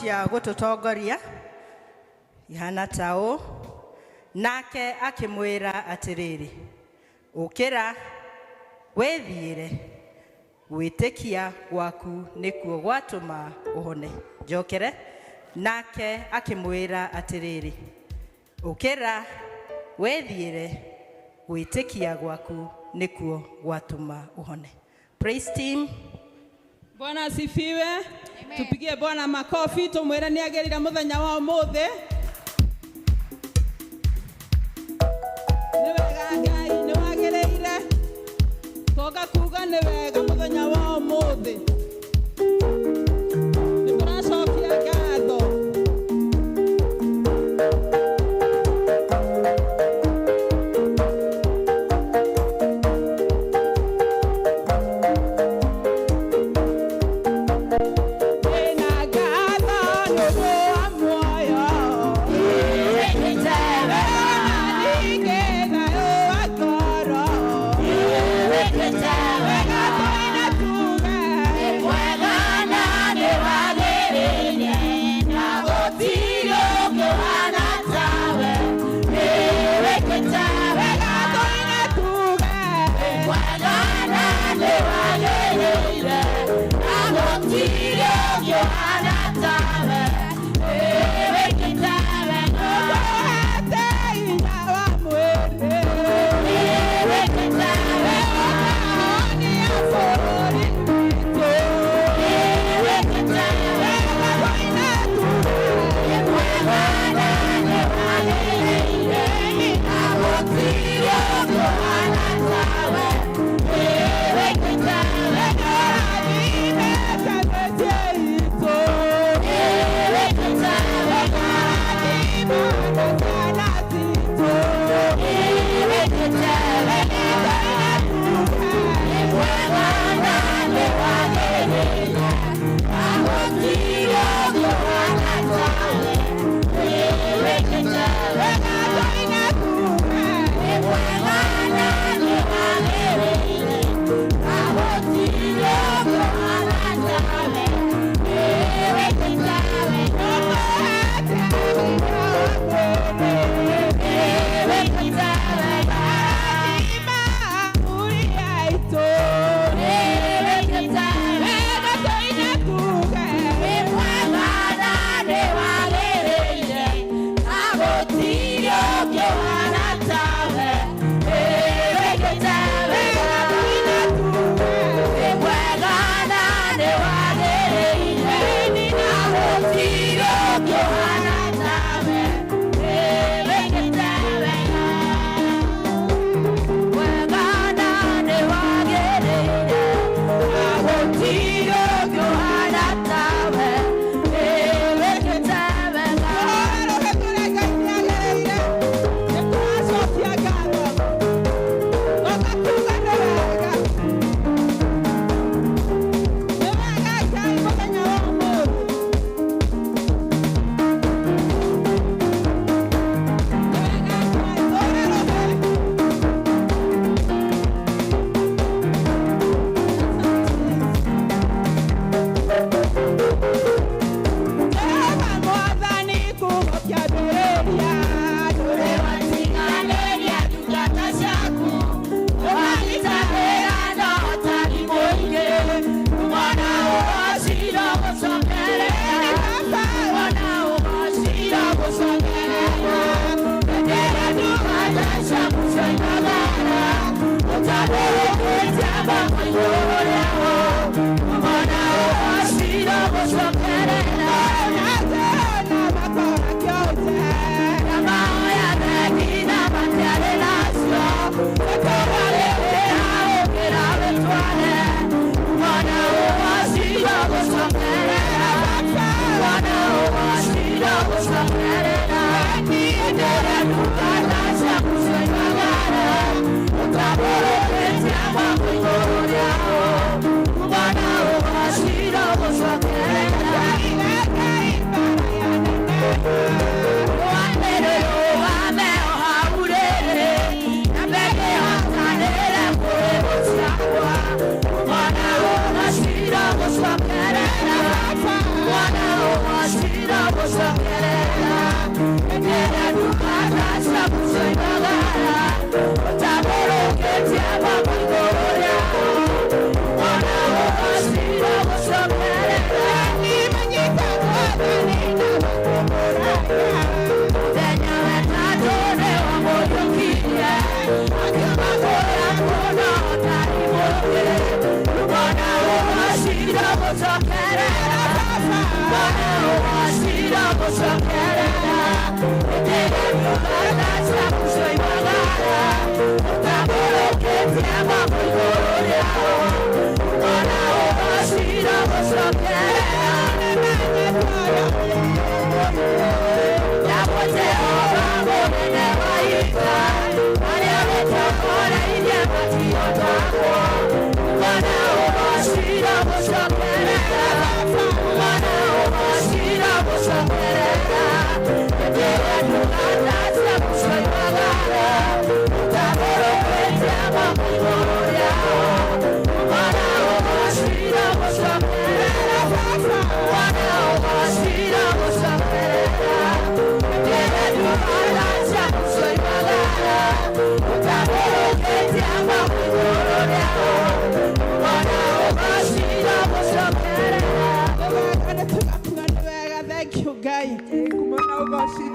Cia gũtũtongoria ihana ta ũũ. Nake akĩmwĩra atĩrĩrĩ, ũkĩra wĩthiĩre, gwĩtĩkia gwaku nĩkuo gwatũma ũhone. Njokere. Nake akĩmwĩra atĩrĩrĩ, ũkĩra wĩthiĩre, gwĩtĩkia gwaku nĩkuo gwatũma ũhone. Praise team. Bwana asifiwe. Tupigie Bwana makofi tumwire nĩ agĩrĩire mũthenya wa ũmũthĩ. Nĩ wega Ngai nĩ wagĩrĩire. Toka kuga nĩ wega mũthenya wa ũmũthĩ. Nĩ tũracokia ngatho. Ndĩna ngatho nĩ ũndũ wa muoyo. Wega ningĩ thayũ wa ngoro. Wega tũine tuge. Wega tũine tuge. Ũtũhete hinya wa mwĩrĩ. Ũkahonia bũrũri witũ. Wega tũine tuge. Nĩũrathimĩte mĩciĩ itũ.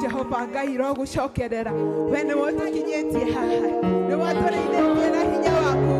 Jehova Ngai rogucokerera we nĩ wotũkinyĩtie haha nĩ watũrĩithĩtie na hinya waku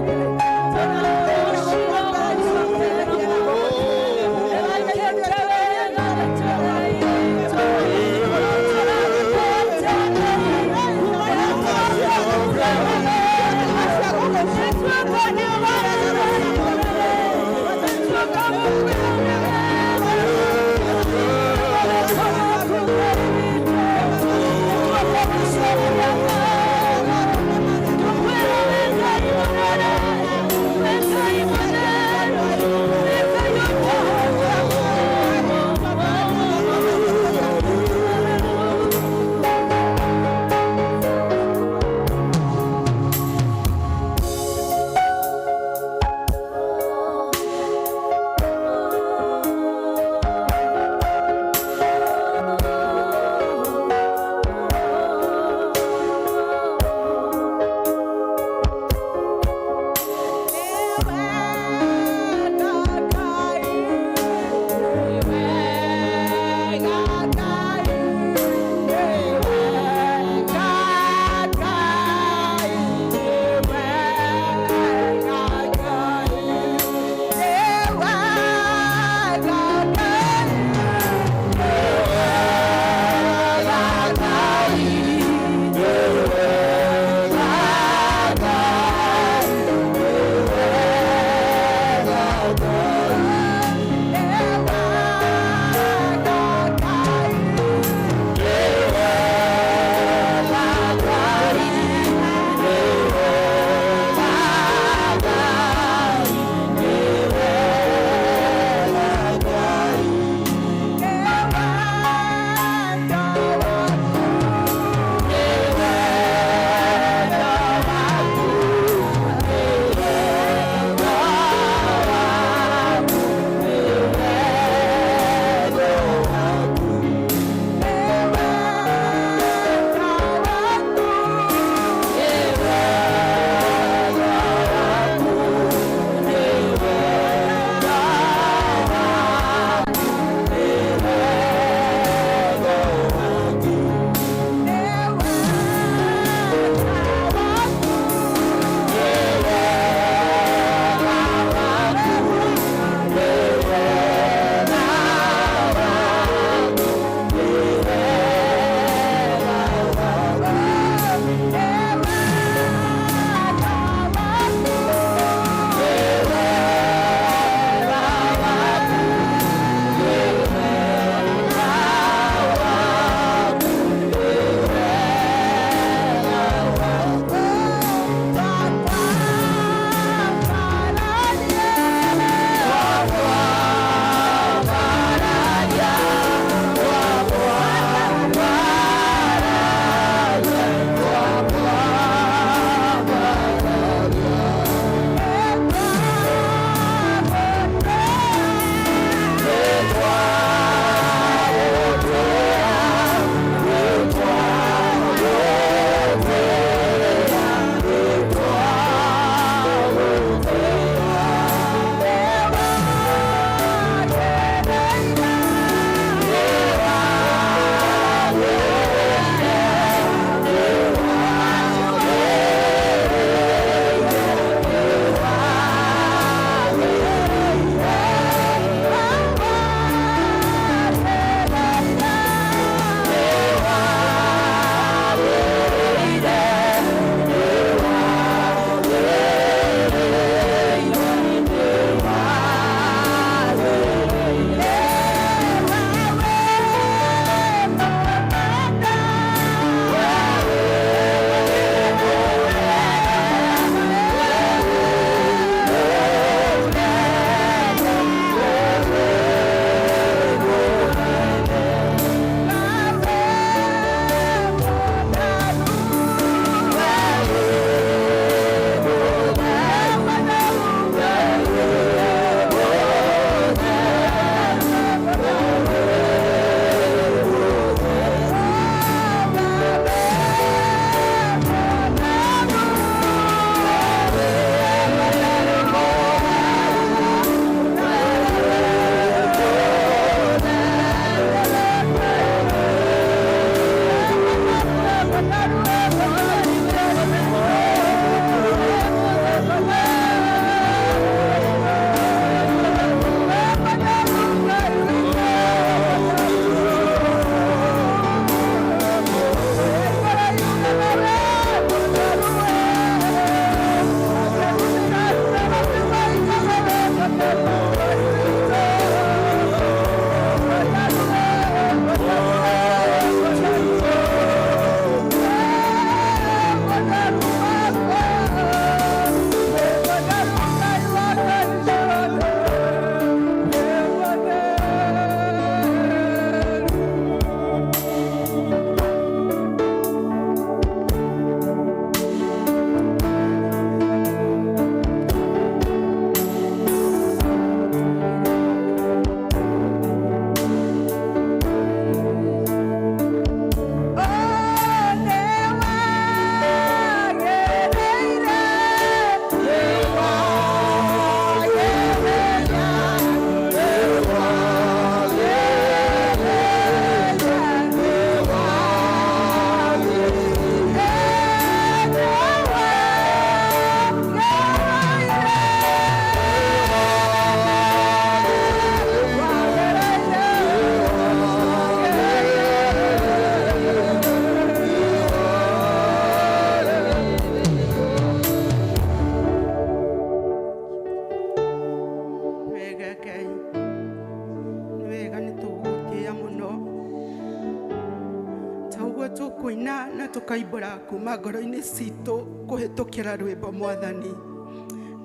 Nĩguo tũkũina na tũkaimbũra kuma ngoro-inĩ citũ kũhĩtũkĩra rwĩmbo. Mwathani,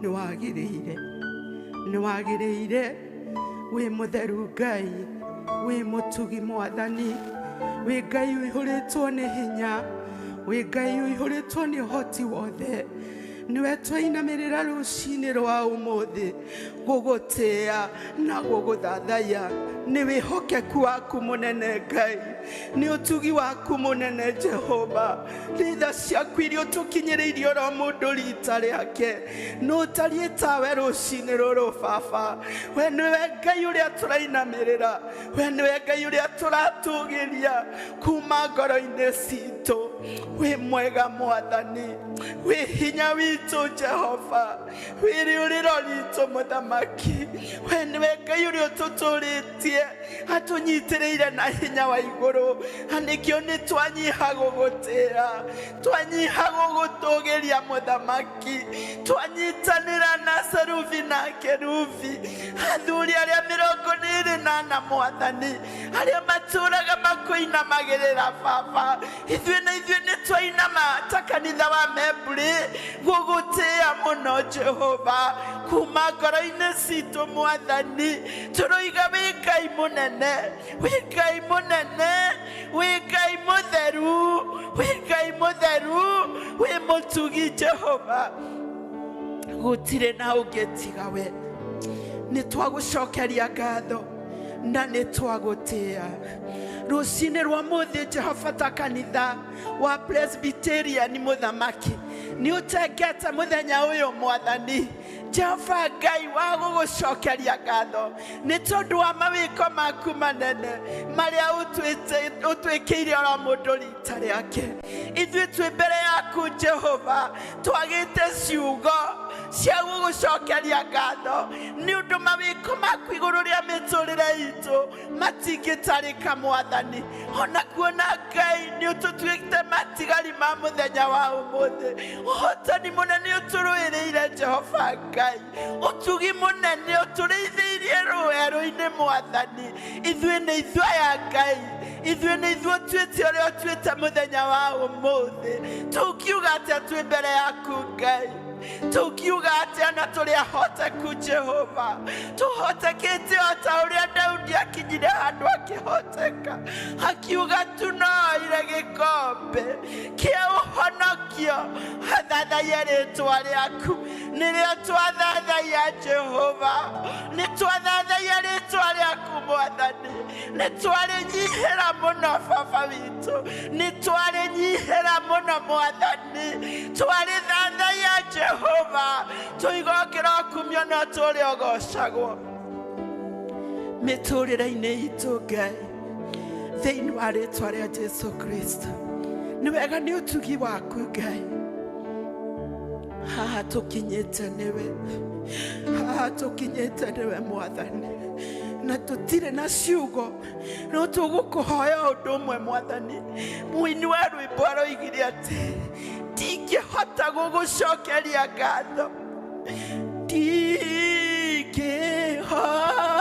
nĩ wagĩrĩire, nĩ wagĩrĩire. Wĩ mũtheru Ngai, wĩ mũtugi Mwathani, wĩ Ngai ũihũrĩtwo nĩ hinya, wĩ Ngai ũihũrĩtwo nĩ ũhoti wothe. Nĩwe twainamĩrĩra rũcinĩ rwa ũmũthĩ gũgũtĩa na gũgũthathaiya. Nĩ wĩhokeku waku mũnene Ngai, nĩ ũtugi waku mũnene Jehova, nĩ tha ciaku iria ũtũkinyĩrĩirie oro mũndũ rita rĩake. Nũ ũtariĩ tawe rũcinĩ rũrũ Baba? We nĩwe Ngai ũrĩa tũrainamĩrĩra, we nĩwe Ngai ũrĩa tũratũgĩria kuma ngoro-inĩ citũ. Wĩ mwega Mwathani, wĩ hinya witũ Jehova, wĩ rĩũrĩro ritũ Mũthamaki. We nĩwe Ngai ũrĩa ũtũtũrĩtie, atũnyitĩrĩire na hinya wa igũrũ, na nĩkĩo nĩ twanyiha gũgũtĩĩa, twanyiha gũgũtũgĩria Mũthamaki, twanyitanĩra na serubi na kerubi, athuri arĩa 24, Mwathani, arĩa matũraga makũinamagĩrĩra. Baba, ithuĩ na ithuĩ nĩ twainama ta kanitha wa Memburi gũgũtĩĩa mũno Jehova kuma ngoro-inĩ citũ. Mwathani, tũroiga wĩ Ngai mũnene, wĩ Ngai mũnene, wĩ Ngai mũtheru, wĩ Ngai mũtheru, wĩ mũtugi Jehova, gũtirĩ na ũngĩ tiga we. Nĩ twagũcokeria ngatho na nĩ twagũtĩĩa rũcinĩ rwa mũthĩ Jehova. Ta kanitha wa Presbyterian, Mũthamaki, nĩ ũtengete mũthenya ũyũ, Mwathani Jehova Ngai, wa gũgũcokeria ngatho nĩ tondũ wa mawĩko maku manene marĩa ũtwĩkĩire oro mũndũ rita rĩake. Ithuĩ twĩ mbere yaku Jehova, twagĩte ciugo cia gũgũcokeria ngatho nĩ ũndũ mawĩko maku igũrũ rĩa mĩtũrĩre itũ matingĩtarĩka, Mwathani. Ona kuona Ngai nĩ ũtũtuĩte matigari ma mũthenya wa ũmũthĩ, ũhotani mũnene ũtũrũĩrĩire, Jehova Ngai, ũtugi mũnene ũtũrĩithĩirie rũwerũ-inĩ. Mwathani, ithuĩ nĩ ithuĩ aya Ngai, ithuĩ nĩ ithuĩ ũtuĩte ũrĩa ũtuĩte mũthenya wa ũmũthĩ. Tũngiuga atĩa twĩ mbere yaku, Ngai? Tũngiuga atĩa na tũrĩ ahoteku, Jehova? Tũhotekete o ta ũrĩa Daudi akinyire handũ akĩhoteka, akiuga tu noire gĩkombe kĩa ũhonokio hathathaia rĩtwa rĩaku. Nĩrĩo twathathaiya, Jehova, nĩ twathathaiya rĩtwa rĩaku, Mwathani. Nĩ twarĩnyihĩra mũno, Baba witũ, nĩ twarĩnyihĩra mũno, Mwathani. Twarĩthathaiya, Jehova, tũigokĩra kumio no tũrĩ ũgocagwo mĩtũrĩre-inĩ itũ, Ngai, thĩinĩ wa rĩtwa rĩa Jesu Kristo. Nĩ wega nĩ ũtugi waku, Ngai, haha tũkinyĩte nĩwe, haha tũkinyĩte nĩwe, Mwathani, na tũtirĩ na ciugo, no tũgũkũhoya ũndũ ũmwe, Mwathani. Mũini wa rwĩmbo aroigire atĩ ndingĩhota gũgũcokeria ngatho,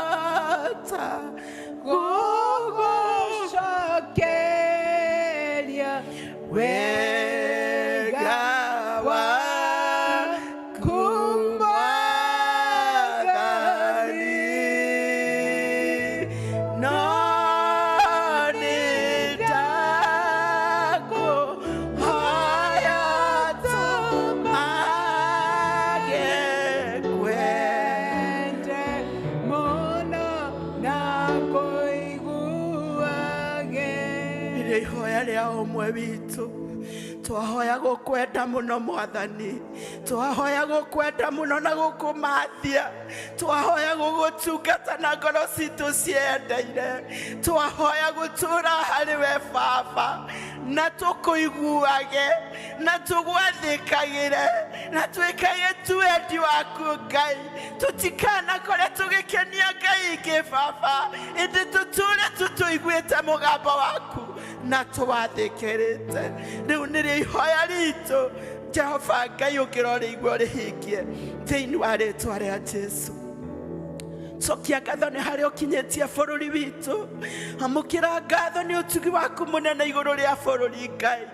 ndingĩhota gũgũcokeria wega waku, Mwathani, no nĩ ndakũhoya tũmage kwende mũno na kũiguage. Rĩrĩa ihoya rĩa ũmwe witũ, twahoya gũkwenda mũno, Mwathani, twahoya gũkwenda mũno na gũkũmathia, twahoya gũgũtungata na ngoro citũ ciendeire, twahoya gũtũra harĩ we, Baba, na tũkũiguage na tũgwathĩkagĩre na twĩkage tu wendi waku, Ngai. Tũtikanakore tũgĩkenia ngai ingĩ, Baba, ĩndĩ tũtũre tũtũiguĩte mũgambo waku na tũwathĩkĩrĩte. Rĩu nĩrĩo ihoya ritũ, Jehova Ngai, ũngĩrorĩigua ũrĩhingie thĩinĩ wa rĩtwa rĩa Jesu. Cokia ngatho nĩ harĩa ũkinyĩtie bũrũri witũ. Amũkĩra ngatho nĩ ũtugi waku mũnene igũrũ rĩa bũrũri Ngai.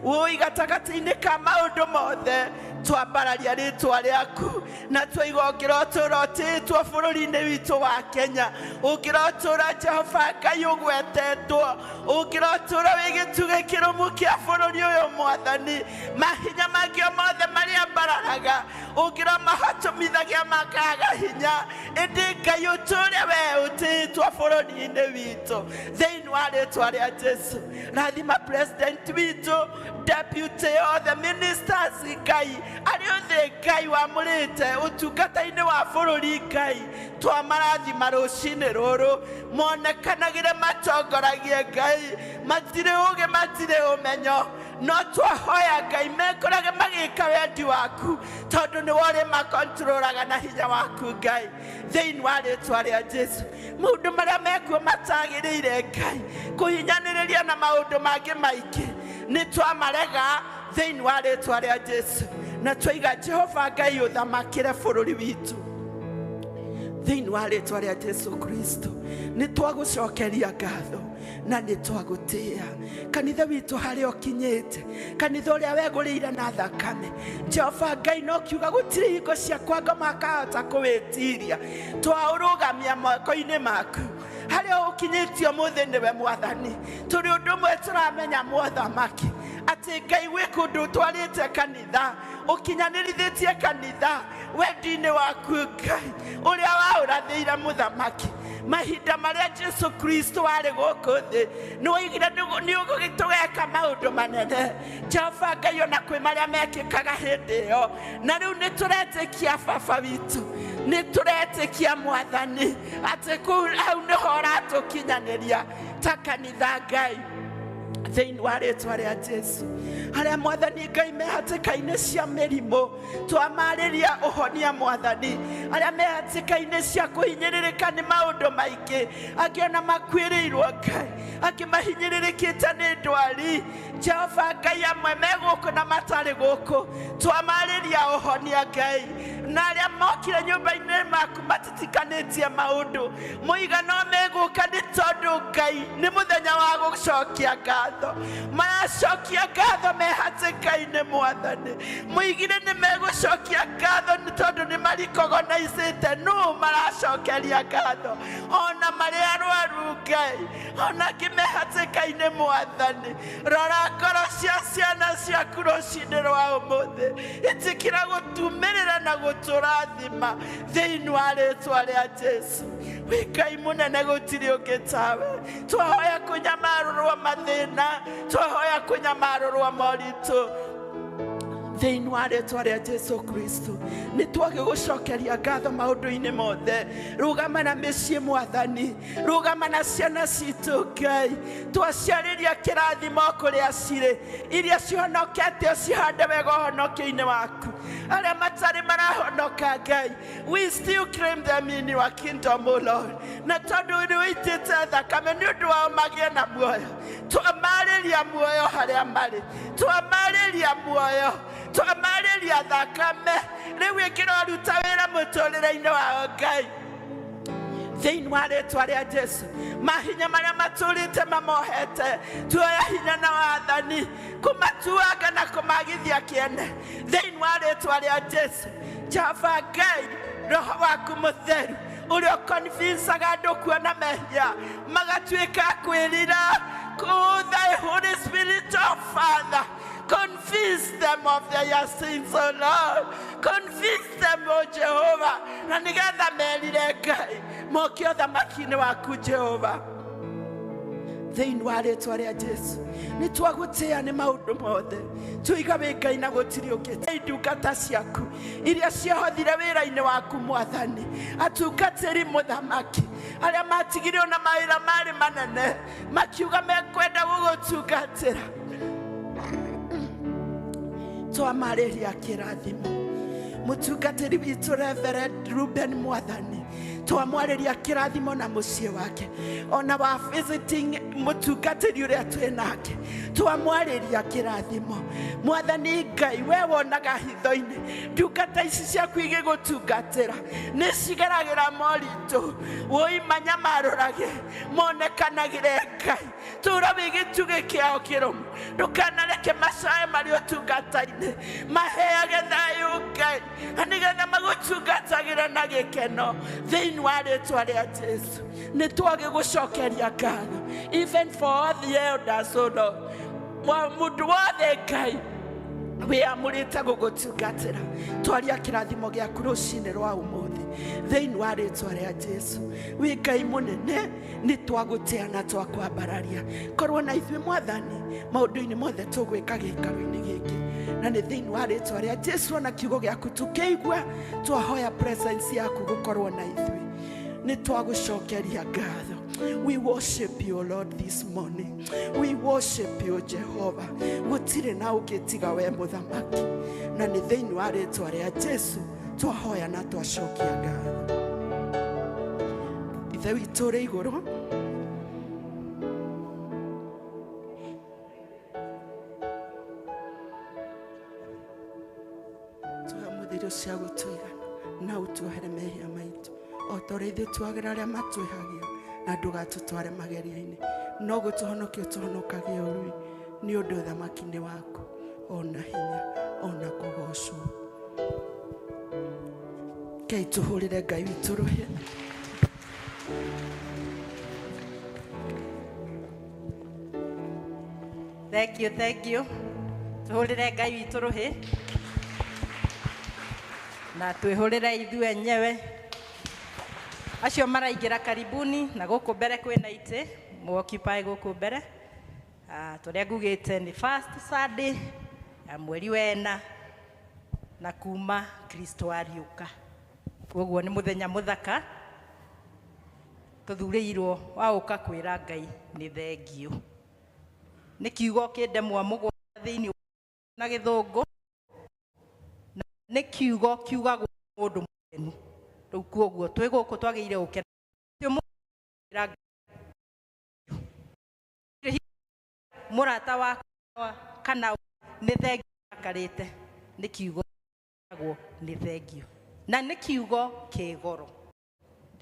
Wũi gatagatĩ-inĩ ka maũndũ mothe twambararia rĩtwa rĩaku na twaiga ũngĩrotũra ũtĩĩtwo bũrũri-inĩ witũ wa Kenya, ũngĩrotũra Jehova Ngai ũgwetetwo, ũngĩrotũra wĩ gĩtugĩ kĩrũmu kĩa bũrũri ũyũ Mwathani, mahinya mangĩ o mothe marĩa mbararaga ũngĩromahotomithagia makaga hinya, ĩndĩ Ngai ũtũre we ũtĩĩtwo bũrũri-inĩ witũ thĩinĩ wa rĩtwa rĩa Jesu. Rathima president witũ, deputy othe, ministers Ngai arĩa othe Ngai wamũrĩte ũtungata-inĩ wa bũrũri Ngai, twamarathima rũcinĩ rũrũ, monekanagĩre matongoragie Ngai, matirĩ ũgĩ matirĩ ũmenyo, no twahoya Ngai mekorage magĩka wendi waku, tondũ nĩwe ũrĩ makontrolaga na hinya waku Ngai thĩinĩ wa rĩtwa rĩa Jesu. Maũndũ marĩa mekuo matagĩrĩire Ngai kũhinyanĩrĩria na maũndũ mangĩ maingĩ nĩ twamarega thĩinĩ wa rĩtwa rĩa Jesu, na twaiga Jehova Ngai ũthamakĩre bũrũri witũ thĩinĩ wa rĩtwa rĩa Jesu Kristo. Nĩ twagũcokeria ngatho na nĩ twagũtĩĩa kanitha witũ harĩa ũkinyĩte, kanitha ũrĩa wegũrĩire na thakame. Jehova Ngai no kiuga gũtirĩ hingo ciakwa ngo makahota kũwĩtiria, twaũrũgamia moko-inĩ maku harĩa ũkinyĩtio mũthĩ nĩwe Mwathani. Tũrĩ ũndũ ũmwe tũramenya Mũthamaki, atĩ Ngai gwĩ kũndũ ũtwarĩte kanitha, ũkinyanĩrithĩtie kanitha wendi-inĩ waku Ngai ũrĩa waũrathĩire Mũthamaki mahinda marĩa Jesu Kristo arĩ gũkũ thĩ, nĩ woigire nĩ ũgũgĩtũgeka maũndũ manene Jehova Ngai, ona kwĩ marĩa mekĩkaga hĩndĩ ĩyo. Na rĩu nĩ tũretĩkia Baba witũ, nĩ tũretĩkia Mwathani atĩ kũu hau nĩho ũratũkinyanĩria ta kanitha Ngai thĩinĩ wa rĩtwa rĩa Jesu. Harĩa Mwathani Ngai me hatĩka-inĩ cia mĩrimũ, twamarĩria ũhonia Mwathani. Arĩa me hatĩka-inĩ cia kũhinyĩrĩrĩka nĩ maũndũ maingĩ, angĩ ona makuĩrĩirwo Ngai, angĩ mahinyĩrĩrĩkĩte nĩ ndwari, Jehova Ngai amwe me gũkũ na matarĩ gũkũ, twamarĩria ũhonia Ngai. Na arĩa mokire nyũmba-inĩ maku matitikanĩtie maũndũ mũigana megũka, nĩ tondũ Ngai nĩ mũthenya wa gũcokia ngatho, maracokia ngatho me hatĩka-inĩ Mwathani. Mũigire nĩ megũcokia ngatho nĩ tondũ nĩ marikogonaicĩte nũ maracokeria ngatho, ona marĩ arwaru Ngai, ona angĩ me hatĩka-inĩ Mwathani. Rora ngoro cia ciana ciaku rũcinĩ rwa ũmũthĩ, ĩtĩkĩra gũtumĩrĩra na gũtũrathima thĩinĩ wa rĩtwa rĩa Jesu. Wĩ Ngai mũnene, gũtirĩ ũngĩ tawe. Twahoya kũnyamarũrwo mathĩna, twahoya kũnyamarũrwo moritũ thĩinĩ wa rĩtwa rĩa Jesu Kristo. Nĩ twagĩgũcokeria ngatho maũndũ-inĩ mothe. Rũgama na mĩciĩ Mwathani, rũgama na ciana citũ Ngai, twaciarĩria kĩrathimo kũrĩa cirĩ, iria cihonokete ũcihande wega ũhonokio-inĩ waku. Arĩa matarĩ marahonoka Ngai, we still claim them in your kingdom, O Lord, na tondũ nĩ ũitĩte thakame nĩ ũndũ wao magĩe na muoyo, twamarĩria muoyo harĩa marĩ, twamarĩria muoyo, twamarĩria thakame rĩu ĩngĩroruta wĩra mũtũrĩre-inĩ wao Ngai thĩinĩ wa rĩtwa rĩa Jesu. Mahinya marĩa matũrĩte mamohete, tuoya hinya na wathani kũmatuanga na kũmagithia kĩene thĩinĩ wa rĩtwa rĩa Jesu. Jehova Ngai, roho waku mũtheru ũrĩa ũkonvincaga andũ kuona mehia magatuĩka kwĩrira, thy Holy Spirit of Father, convince them of their sins, O Lord. Convince them, O Jehovah, na nĩgetha merire Ngai moke ũthamaki-inĩ waku Jehova thĩinĩ wa rĩtwa rĩa Jesu. Nĩ twagũtĩĩa nĩ maũndũ mothe, tuiga wĩ Ngai na gũtirĩ ũngĩ. Ndungata ciaku iria ciahothire wĩra-inĩ waku Mwathani, atungatĩri mũthamaki arĩa matigire na mawĩra marĩ manene makiuga mekwenda gũgũtungatĩra, twamarĩria kĩrathimo. Mũtungatĩri witũ Reverend Ruben Mwathani, Twamwarĩria kĩrathimo na mũciĩ wake, ona wa visiting mũtungatĩri ũrĩa twĩ nake, twamwarĩria kĩrathimo. Mwathani Ngai, we wonaga hitho-inĩ, ndungata ici ciaku igĩgũtungatĩra nĩ cigeragĩra moritũ, wũi manyamarũrage monekanagĩre Ngai, tũra wĩ gĩtugĩ kĩao kĩrũmu, ndũkanareke macae marĩ ũtungata-inĩ, maheage thayũ Ngai, na nĩgetha magũtungatagĩre na gĩkeno thĩinĩ wa rĩtwa rĩa Jesu. Nĩ twagĩgũcokeria ngatho even for all the elders, O Lord, mũndũ wothe Ngai wĩamũrĩte gũgũtungatĩra, twaria kĩrathimo gĩaku rũcinĩ rwa ũmũthĩ thĩinĩ wa rĩtwa rĩa Jesu. Wĩ Ngai mũnene, nĩ twagũtĩa na twakwambararia. Korwo na ithuĩ Mwathani maũndũ-inĩ mothe tũgwĩka gĩikaro-inĩ gĩkĩ, na nĩ thĩinĩ wa rĩtwa rĩa Jesu ona kiugo gĩaku tũkĩigua, twahoya presence yaku gũkorwo na ithuĩ. Nĩ twagũcokeria ngatho. We worship you, Lord, this morning. We worship you, Jehovah. Gũtirĩ na ũngĩ tiga we mũthamaki, na nĩ thĩinĩ wa rĩtwa rĩa Jesu twahoya na twacokia ngatho. Ithe witũ ũrĩ igũrũ, tũhe mũthĩ irio cia gũtũigana, na ũtuohere mehia maitũ o ta ũrĩa ithuĩ tuagĩra arĩa matwĩhagia, na ndũgatũtware magerio-inĩ, no gũtũhonokia ũtũhonokagie ũrui, nĩ ũndũ ũthamaki nĩ waku, ona hinya, ona kũgocwo. Kei tũhũrĩre Ngai witũ rũhĩ. Thank you, thank you. Tuhũrĩre Ngai witũ rũhĩ na twĩhũrĩre ithuĩ enyewe. Acio maraingĩra karibuni, na gũkũ mbere kwĩna itĩ, mũoccupy gũkũ mbere. Tũrĩa ngugĩte nĩ first Sunday ya mweri wena na kuma Kristo ariũka. Koguo nĩ mũthenya mũthaka tũthurĩirwo wa ũka kwĩra Ngai nĩ thengiũ. Nĩ kiugo kĩndemwa mũgwanja thĩinĩ na gĩthũngũ, na nĩ kiugo kiugagwo mũndũ mũkenu. Rĩu koguo twĩ gũkũ twagĩrĩire gũkena. Mũrata wakwa kana nĩ thengiũ akarĩte, nĩ kiugo kiugagwo nĩ thengiũ, na nĩ kiugo kĩ goro,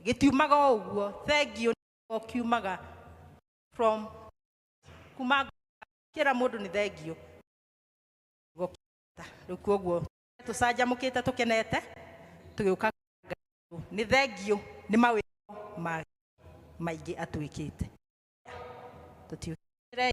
gĩtiumaga o ũguo. Thengiũ nĩ kiugo kiumaga from kuma kĩra mũndũ nĩ thengiũ. Rĩu koguo tũcanjamũkĩte tũkenete tũgĩũka nĩ thengiũ nĩ mawĩko maingĩ atwĩkĩte. Tũtiũkĩre.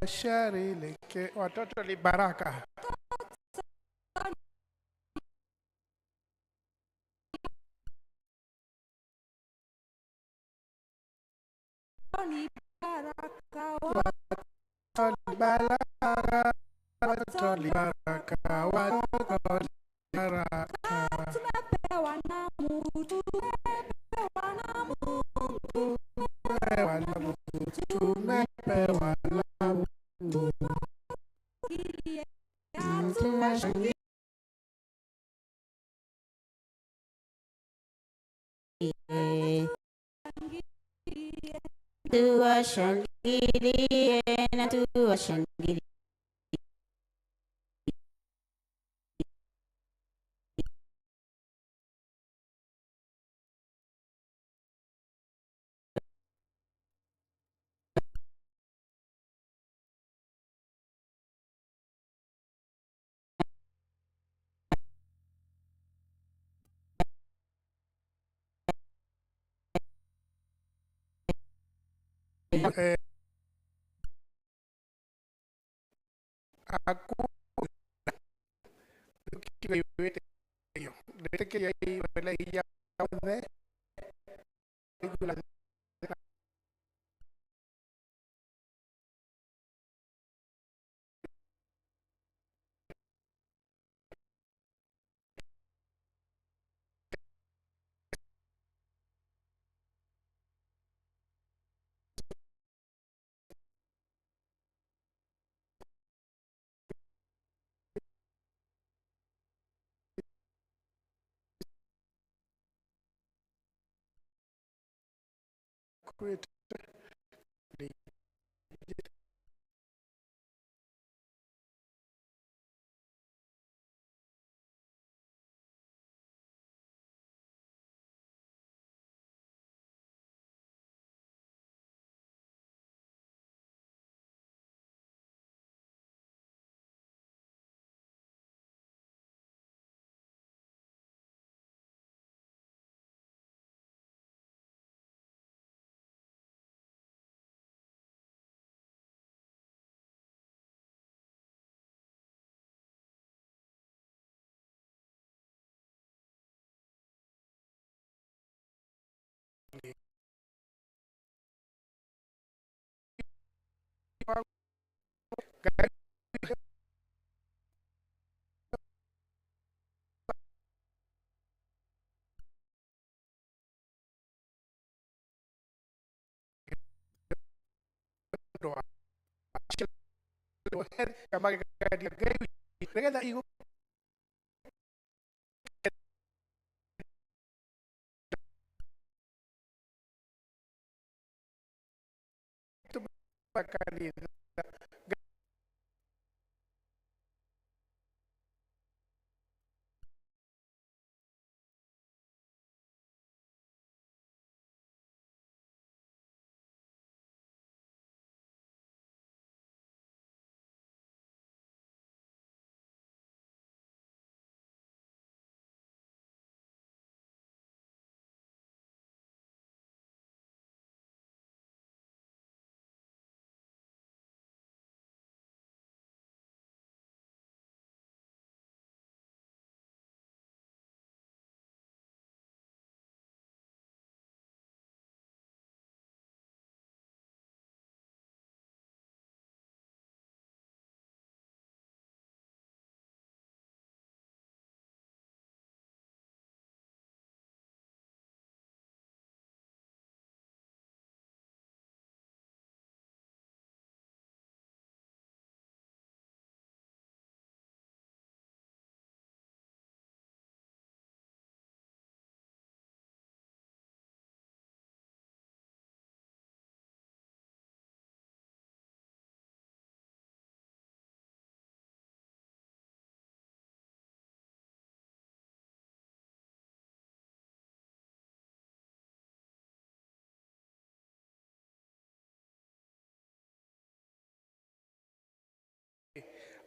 Aciari nĩkĩ watoto ni baraka. Watoto ni baraka, watoto ni baraka. Tumepewa na Mungu, tumepewa na Mungu, tumepewa na Mungu. Tumeshangilia. Tuwashangilie na tuwashangilie.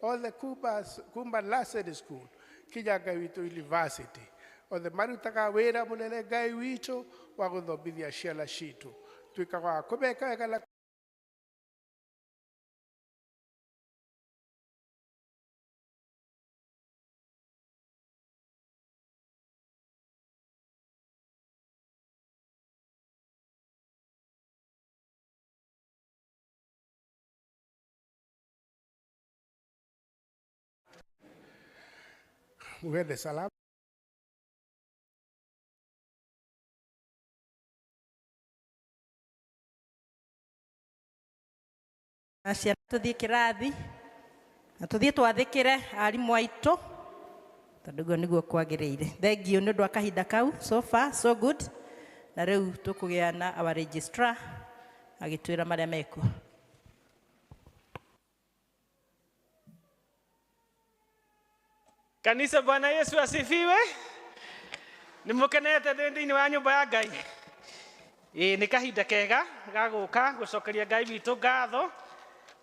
All the Kumba Lasset School, Kijaga Witu University, Othe marutaga wĩra mũnene Ngai witũ wa gũthomithia ciana citũ. Tuĩkaga wa kũmeka wega na muende salama. Na ciana tuthiĩ kĩrathi na tuthiĩ twathĩkĩre arimũ aitũ tondũ ũguo nĩguo kwagĩrĩire. Thengiũ nĩ ũndũ wa kahinda kau, so far so good. Na rĩu tũkũgĩa na our registrar agĩtwĩra marĩa mekuo. Kanisa, Bwana Yesu asifiwe. Nĩmũkenete thĩinĩ wa nyũmba ya Ngai. Ĩĩ nĩ kahinda kega ga gũka gũcokeria Ngai witũ ngatho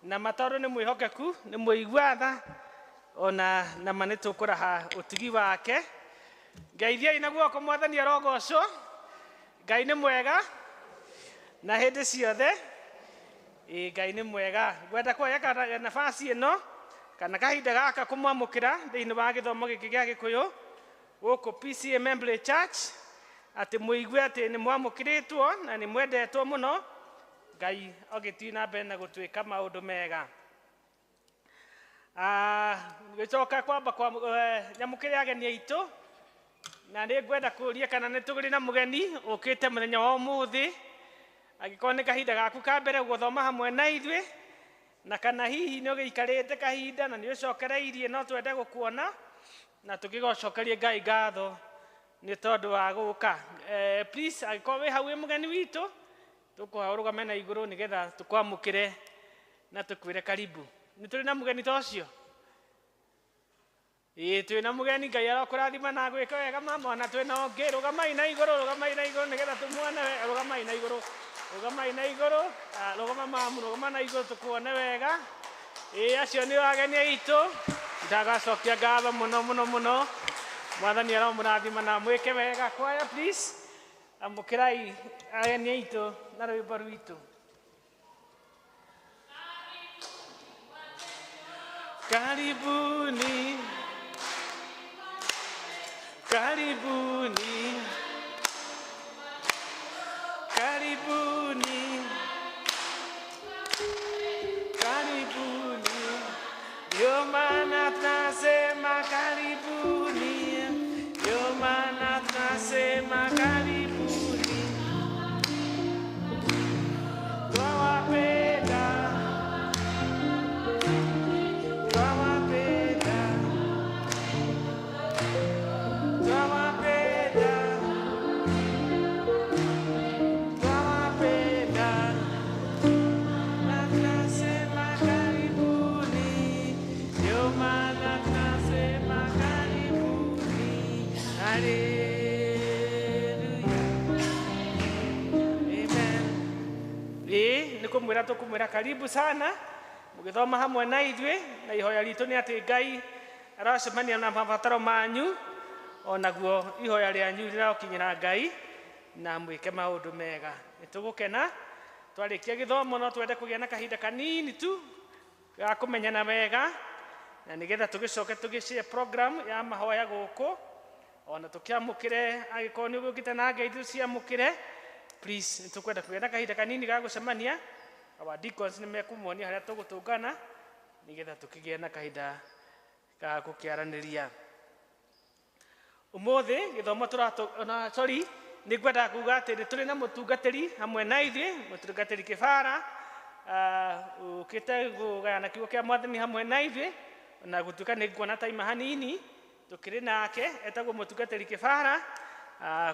na matondũ nĩ mwĩhokeku nĩ mũigua tha ona nama nĩ tũkũraha ũtugi wake. Ngeithiai na guoko Mwathani arogocwo. Ngai nĩ mwega na hĩndĩ ciothe. Ĩĩ Ngai nĩ mwega. Ngwenda kuoya nafasi ĩno kana kahinda gaka kũmwamũkĩra thĩinĩ wa gĩthomo gĩkĩ gĩa Gĩkũyũ gũkũ PCEA Membley Church atĩ mũigue atĩ nĩ mwamũkĩrĩtwo na nĩ mwendetwo mũno. Ngai agĩthiĩ na mbere na gũtwĩka maũndũ mega. Gĩcoka kwamba kwa nyamũkĩre ageni aitũ na nĩ ngwenda kũũria kana nĩ tũrĩ na mũgeni ũkĩte mũthenya wa ũmũthĩ, angĩkorwo nĩ kahinda gaku ka mbere gũthoma hamwe na ithuĩ na kana hihi nĩ ũgĩikarĩte kahinda na nĩ ũcokereirie no twende gũkuona na tũgĩgũcokerie Ngai ngatho nĩ tondũ wa gũka. Please angĩkorwo wĩ hau wĩ mũgeni witũ tũkũhoya ũrũgame na igũrũ nĩgetha tũkwamũkĩre na tũkwĩre karibu. Nĩ tũrĩ na mũgeni ta ũcio? Ĩĩ twĩ na mũgeni, Ngai arokũrathima na gwĩka wega mama, ona twĩ na ũngĩ. Rũgamai na igũrũ, rũgamai na igũrũ nĩgetha tũmuone wega. Rũgamai na igũrũ, rũgamai na igũrũ, rũgama mamu, rũgama na igũrũ tũkuone wega. Ĩĩ acio nĩ ageni aitũ, ndagacokia ngatho mũno mũno mũno. Mwathani aromũrathima na mwĩke wega. Kwaya please, amũkĩrai ageni aitũ na rwĩmbo rwitũ. Karibuni, karibuni, karibuni, karibuni. Ndio maana tunasema karibuni, ndio maana tunasema karibuni. Twawapenda, twawapenda, twawapenda, twawapenda. Na tunasema karibuni, ndio maana tunasema karibuni. Haleluya. Amen. Ĩĩ nĩ kũmwĩra tũkũmwĩra karibu sana mũgĩthoma hamwe na ithuĩ na ihoya ritũ nĩ atĩ Ngai aracemania na mabataro manyu onaguo ihoya rĩanyu rĩrokinyĩra Ngai na mwĩke maũndũ mega. Nĩ tũgũkena twarĩkia gĩthomo no twende kũgĩa na kahinda kanini tu ga kũmenyana wega na nĩgetha tũgĩcoke tũgĩcie program ya mahoya gũkũ ona tũkĩamũkĩre angĩkorwo nĩ ũgũkĩte na ngeithi ciamũkĩre. Please nĩ tũkwenda kũgĩa na kahinda kanini ga gũcemania. Our deacons nĩ mekũmuonia harĩa tũgũtũngana nĩgetha tũkĩgĩe na kahinda ga gũkĩaranĩria. Ũmũthĩ gĩthomo ona sorry nĩ ngwendaga kuga atĩ nĩ tũrĩ na mũtungatĩri hamwe na ithuĩ, mũtungatĩri Kĩbara ũkĩte kũgayana kiugo kĩa Mwathani hamwe na ithuĩ na gũtuĩka nĩ nguona taima hanini tũkĩrĩ nake, etagwo mũtungatĩri Kĩbara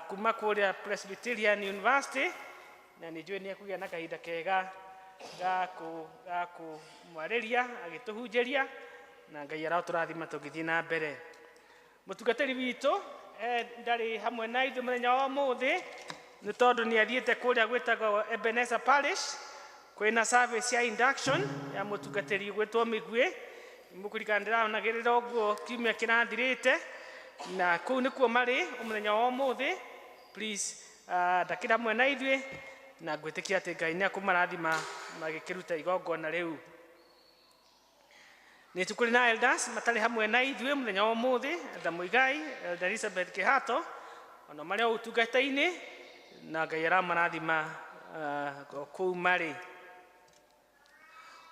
kuma kũrĩa Presbyterian University na nĩ njũĩ nĩ ekũgĩa na kahinda kega ga kũmwarĩria agĩtũhunjĩria na Ngai arotũrathima tũgĩthiĩ na mbere. Mũtungatĩri witũ ndarĩ hamwe na ithuĩ mũthenya wa ũmũthĩ nĩ tondũ nĩ athiĩte kũrĩa gwĩtagwo Ebenezer Parish kwĩna service ya induction ya mũtungatĩri gwĩtwo Mĩguĩ. Mũkũririkana ndĩraonagĩrĩra ũguo kiumia kĩrathirĩte. Na kũu nĩkuo marĩ mũthenya wa ũmũthĩ. Please ndakĩra hamwe na ithuĩ na ngwĩtĩkia atĩ Ngai nĩ akũmarathima magĩkĩruta igongona rĩu. Nĩ tũkũrĩ na elders matarĩ hamwe na ithuĩ mũthenya wa ũmũthĩ, Elder Muigai, Elder Elizabeth Kĩhato, ona marĩ o ũtungata-inĩ na Ngai aramarathima kũu marĩ.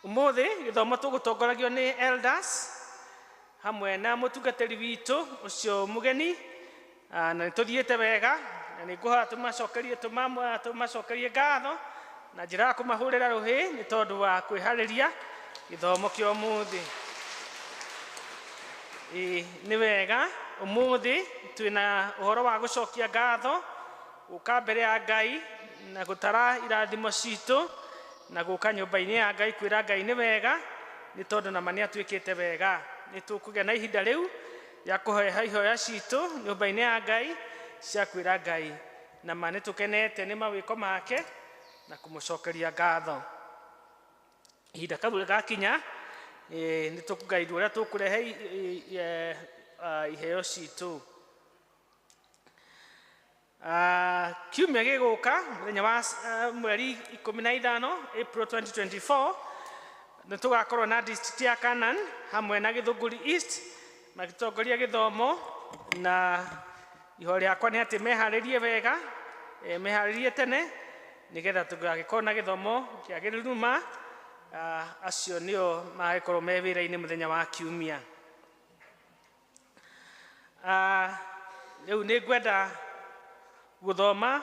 Ũmũthĩ gĩthomo tũgũtongoragio nĩ elders hamwe na mũtungatĩri witũ ũcio mũgeni, na nĩ tũthiĩte wega na nĩ ngũhoya tũmacokerie ngatho na njĩra ya kũmahũrĩra rũhĩ nĩ tondũ wa kwĩharĩria gĩthomo kĩa ũmũthĩ. Nĩ wega ũmũthĩ twĩna ũhoro wa gũcokia ngatho, gũka mbere ya Ngai na gũtara irathimo citũ na gũka nyũmba-inĩ ya Ngai kwĩra Ngai nĩ wega nĩ tondũ nama nĩ atuĩkĩte wega. Nĩ tũkũgĩa na ihinda rĩu rĩa kũhoya ihoya citũ nyũmba-inĩ ya Ngai cia kwĩra Ngai nama nĩ tũkenete nĩ mawĩko make na kũmũcokeria ngatho. Ihinda kau rĩgakinya nĩ tũkũgairwo ũrĩa tũkũrehe iheo citũ. Kiumia gĩgũka mũthenya wa mweri 15 April 2024 nĩ tũgakorwo na district ya Canaan hamwe na Gĩthũngũri East magĩtongoria gĩthomo, na ihoya rĩakwa nĩ atĩ meharĩrie wega, meharĩrie tene nĩgetha tũgagĩkorwo na gĩthomo kĩagĩrĩru ma. Acio nĩo magĩkorwo me wĩra-inĩ mũthenya wa kiumia. Rĩu nĩ ngwenda gũthoma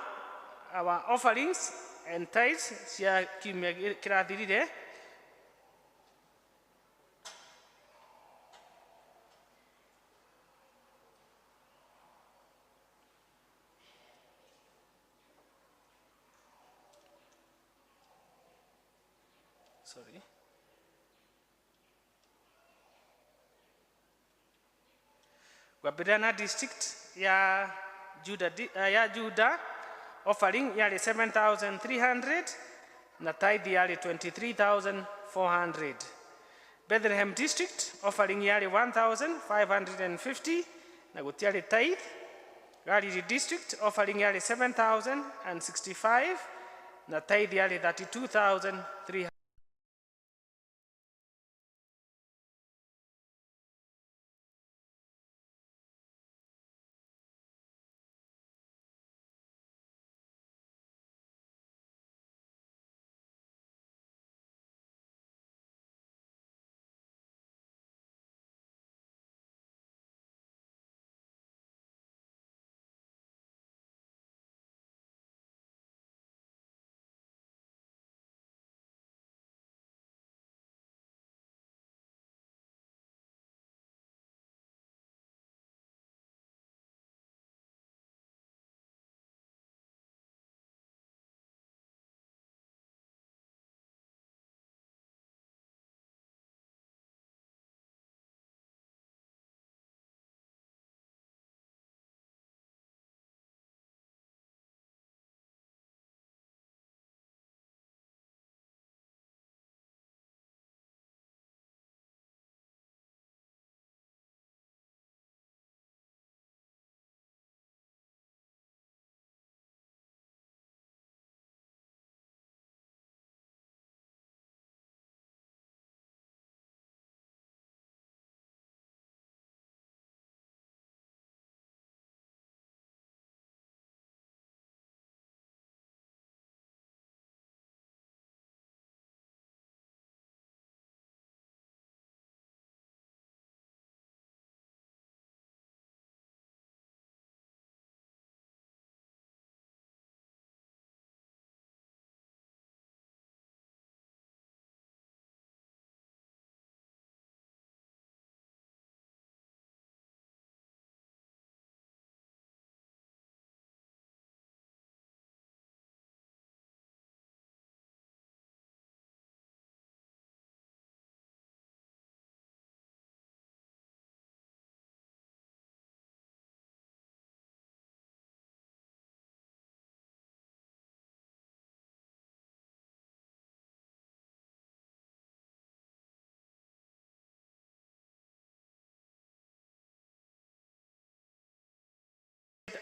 our offerings and tithes cia kiumia kĩrathirire. Sorry. Gwambĩrĩria na district ya Juda, ya Juda offering yarĩ 7,300 na tithe yarĩ 23,400. Bethlehem district offering yarĩ 1,550 na gũtiarĩ tithe. Galilee district offering yarĩ 7,065 na tithe yarĩ 32,300.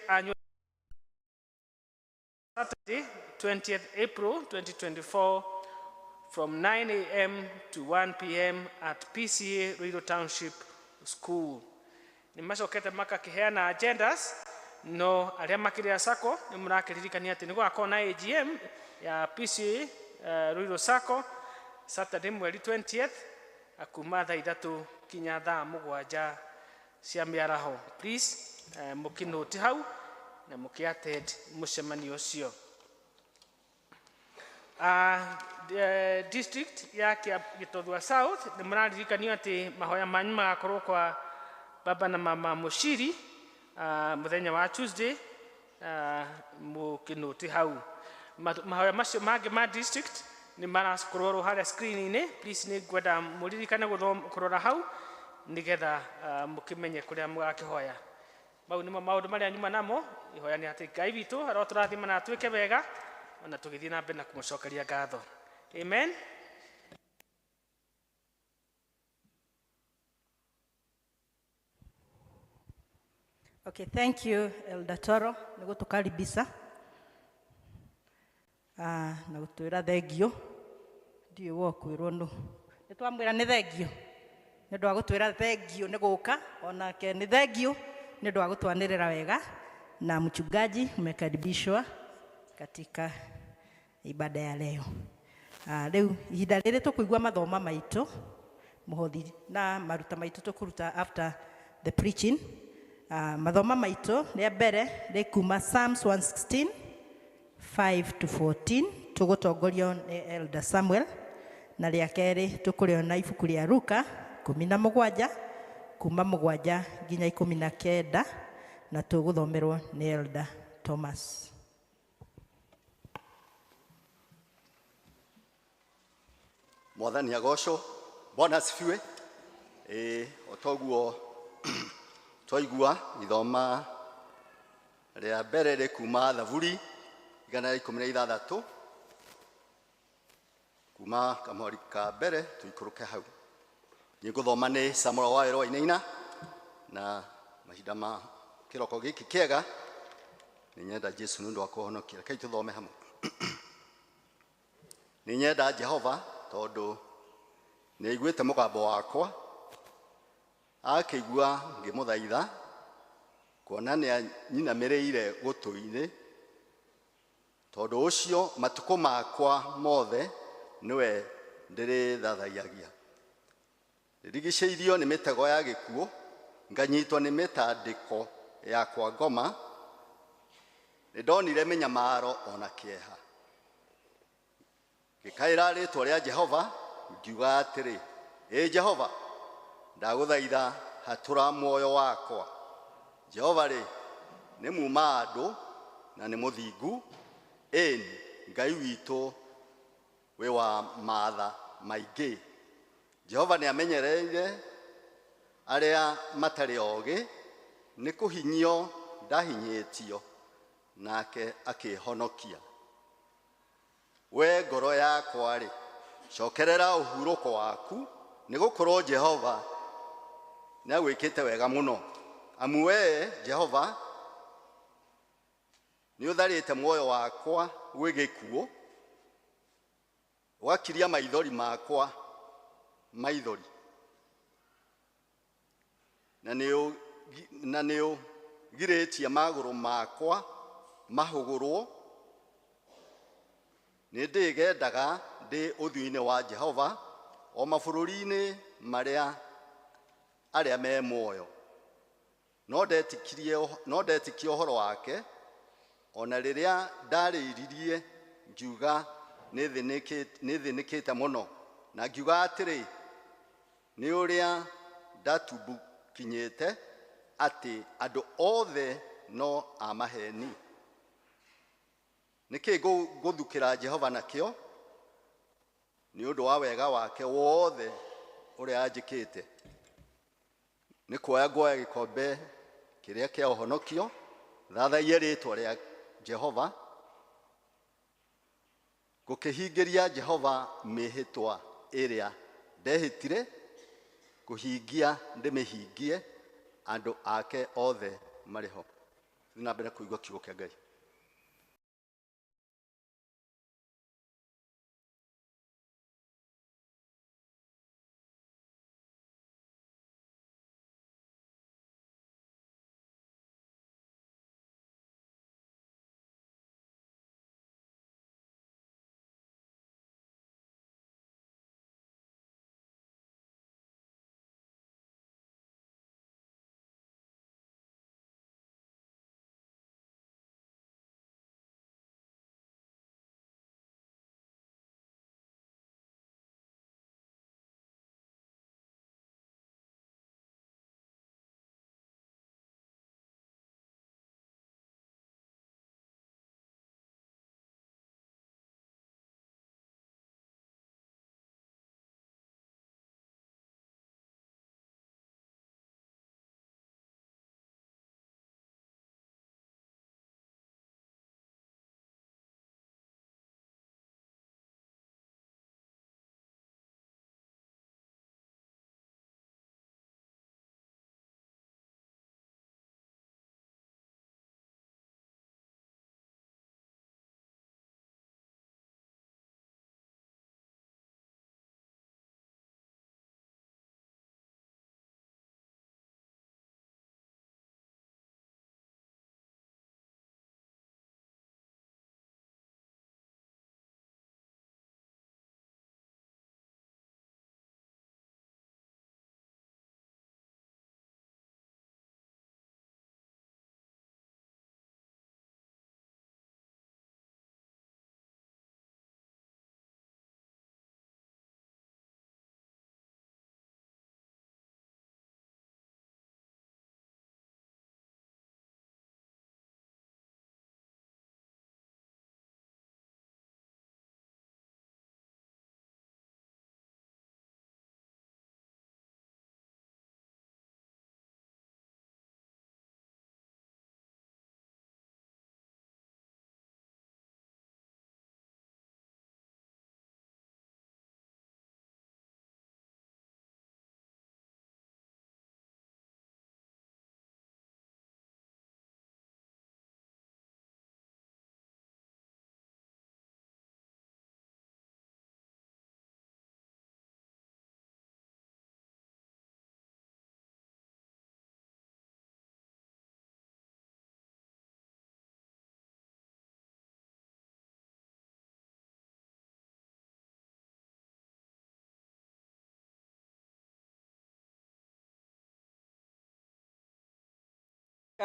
annual Saturday, 20th April 2024, from 9 a.m. to 1 p.m. at PCA Ruiru Township School. Nĩ macokete makakiheana agendas no arĩa makĩrĩ a SACCO nĩ mũrakĩririkania atĩ nĩ gũgakorwo na AGM ya PCA Ruiru SACCO Saturday mweri 20th kuma thaa 3 kinya thaa 7 cia mĩaraho. Please mũkĩnũti hau na mũkĩ-attend mũcemanio ũcio. District ya Gĩtothua South nĩ mũraririkanio atĩ mahoya manyu magakorwo kwa baba na mama Mushiri mũthenya wa Tuesday, mũkĩnũti hau. Mahoya macio mangĩ ma district nĩ marakorwo harĩa screen-inĩ. Please nĩ ngwenda mũririkane kũrora hau nĩgetha mũkĩmenye kũrĩa mũgakĩhoya. Mau nĩmo maũndũ marĩa nyuma namo. Ihoya nĩ atĩ Ngai witũ arotũrathima na atwĩke wega ona tũgĩthiĩ na mbere na kũmũcokeria ngatho. Amen. Okay, thank you, Elder Toro, nĩ gũtũkaribisha na gũtwĩra thengio. Ndiũĩ wokwĩrwo nũ. Nĩ twamwĩra nĩ thengio nĩ ũndũ wa gũtwĩra thengio nĩ gũka, onake nĩ thengio nĩ ũndũ wa gũtwanĩrĩra wega. Na mchungaji, mmekaribishwa katika ibada ya leo. Rĩu ihinda rĩrĩ tũkũigua mathoma maitũ, mũhothi na maruta maitũ tũkũruta after the preaching. Mathoma maitũ rĩa mbere rĩ kuma Psalms 116 5 to 14, tũgũtongorio nĩ Elder Samuel, na rĩa kerĩ tũkũrĩona ibuku rĩa Luka 17 kuma 7 nginya 19, na tũgũthomerwo nĩ Elder Thomas. Mwathani agocwo. Bwana asifiwe. Otoguo twaigua ithoma rĩa mbere rĩ kuma Thaburi 116 kuma kamweri ka mbere tuikũrũke hau. Niĩ ngũthoma nĩ Samuel wa Wawerũ Wainaina, na mahinda ma kĩroko gĩkĩ kĩega nĩ nyenda Jesu nĩ ũndũ wa kũhonokia. Rekei tũthome hamwe. Nĩ nyenda Jehova tondũ nĩ aiguĩte mũgambo wakwa, akĩigua ngĩmũthaitha, kuona nĩ anyinamĩrĩire gũtũ-inĩ. Tondũ ũcio matukũ makwa mothe nĩwe ndĩrĩthathaiyagia. Ndirigicĩirio nĩ mĩtego ya gĩkuũ, nganyitwo nĩ mĩtandĩko ya kwa ngoma. Nĩndonire mĩnyamaro ona kĩeha. Ngĩkaĩra rĩĩtwa rĩa Jehova, ngiuga atĩrĩ, ĩ Jehova, ndagũthaitha hatũra muoyo wakwa. Jehova rĩ, nĩ muuma andũ na nĩ mũthingu, ĩni Ngai witũ wĩ wa matha maingĩ. Jehova nĩ amenyereire arĩa matarĩ ogĩ, nĩ kũhinyio ndahinyĩtio, nake akĩhonokia. We ngoro yakwa rĩ, cokerera ũhurũko waku, nĩ gũkorwo Jehova nĩ agwĩkĩte wega mũno. Amu we Jehova nĩ ũtharĩte muoyo wakwa gwĩ gĩkuũ, ũgakiria maithori makwa maithori, na nĩ ũgirĩtie magũrũ makwa mahũgũrwo. Nĩ ndĩgendaga ndĩ ũthiũ-inĩ wa Jehova o mabũrũri-inĩ marĩa arĩa me muoyo. No ndetikie ũhoro wake, ona rĩrĩa ndarĩririe ngiuga nĩ thĩnĩkĩte mũno, na ngiuga atĩrĩ, nĩ ũrĩa ndatumbukinyĩte atĩ andũ othe no a maheni. Nĩkĩ ngũthukĩra Jehova nakĩo nĩ ũndũ wa wega wake wothe ũrĩa anjĩkĩte? Nĩ kuoya nguoya gĩkombe kĩrĩa kĩa ũhonokio, thathaiye rĩĩtwa rĩa Jehova, ngũkĩhingĩria Jehova mĩhĩtwa ĩrĩa ndehĩtire, kũhingia ndĩmĩhingie andũ ake othe marĩ ho. Tũthiĩ na mbere kũigua kiugo kĩa Ngai.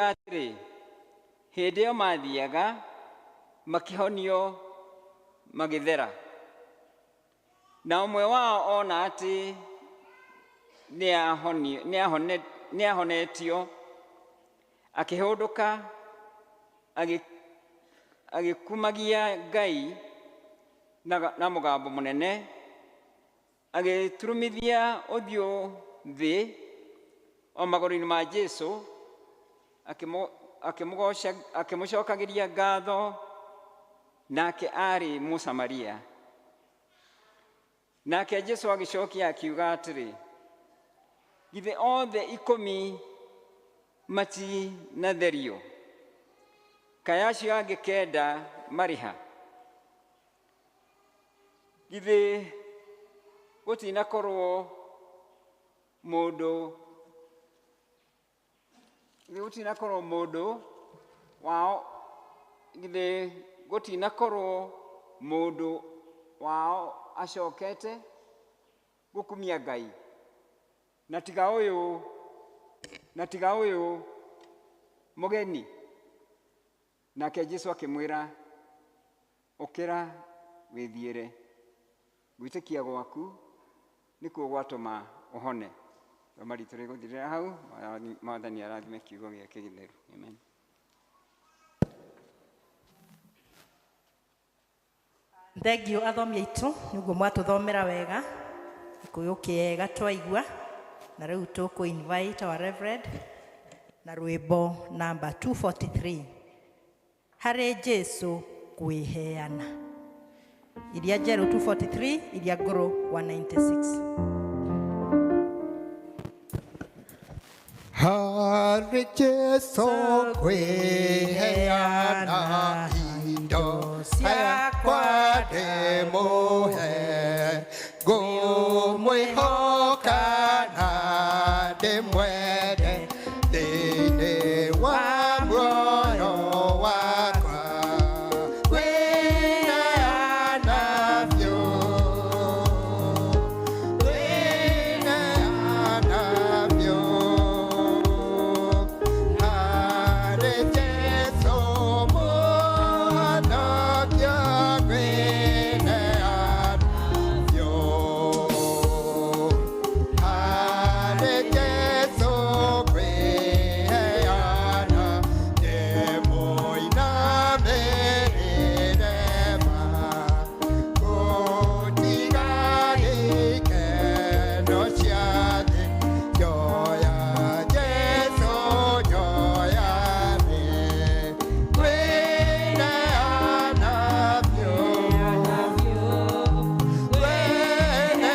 Atĩrĩ, hĩndĩ ĩyo maathiaga makĩhonio magĩthera. Na ũmwe wao ona atĩ nĩahonetio, akĩhũndũka agĩkumagia Ngai na mũgambo mũnene, agĩturumithia ũthiũ thĩ o magũrũ-inĩ ma Jesũ, akĩmũcokagĩria ngatho, nake aarĩ Mũsamaria. Nake Jesũ agĩcokia akiuga atĩrĩ, githĩ othe 10 matinatherio? Kaĩ acio angĩ 9 marĩ ha? Githĩ gũtinakorwo mũndũ gũtinakorwo mũndũ wao githĩ gũtinakorwo mũndũ wao acokete gũkumia Ngai, na tiga ũyũ mũgeni? Nake Jesũ akĩmwĩra, ũkĩra wĩthiĩre, gwĩtĩkia gwaku nĩkuo gwatũma ũhone. Thoma ritũ rĩgũthirĩra hau. Mwathani arathime kiugo gĩake gĩtheru. Amen. Thengio athomi aitũ nĩguo mwatũthomera wega gĩkũyũ kĩega twaigua, na rĩu tũkũ invite our reverend na rwĩmbo namba 243 harĩ Jesũ kwĩheana, iria njerũ 243, iria ngũrũ 196. Harĩ Jesũ ngwĩheana indo ciakwa ndĩmũhe, ngũmwĩhoka na ndĩmwende thĩinĩ wa muoyo wakwa. Ngwĩneana biũ, ngwĩneana biũ. Harĩ Jesũ Mũhonokia ngwĩneana biũ. Harĩ Jesũ ngwĩheana ndĩmũinamĩrĩre ma. Gũtiga gĩkeno cia thĩ, njoya Jesũ, njoya thĩ. Ngwĩneana biũ, ngwĩneana.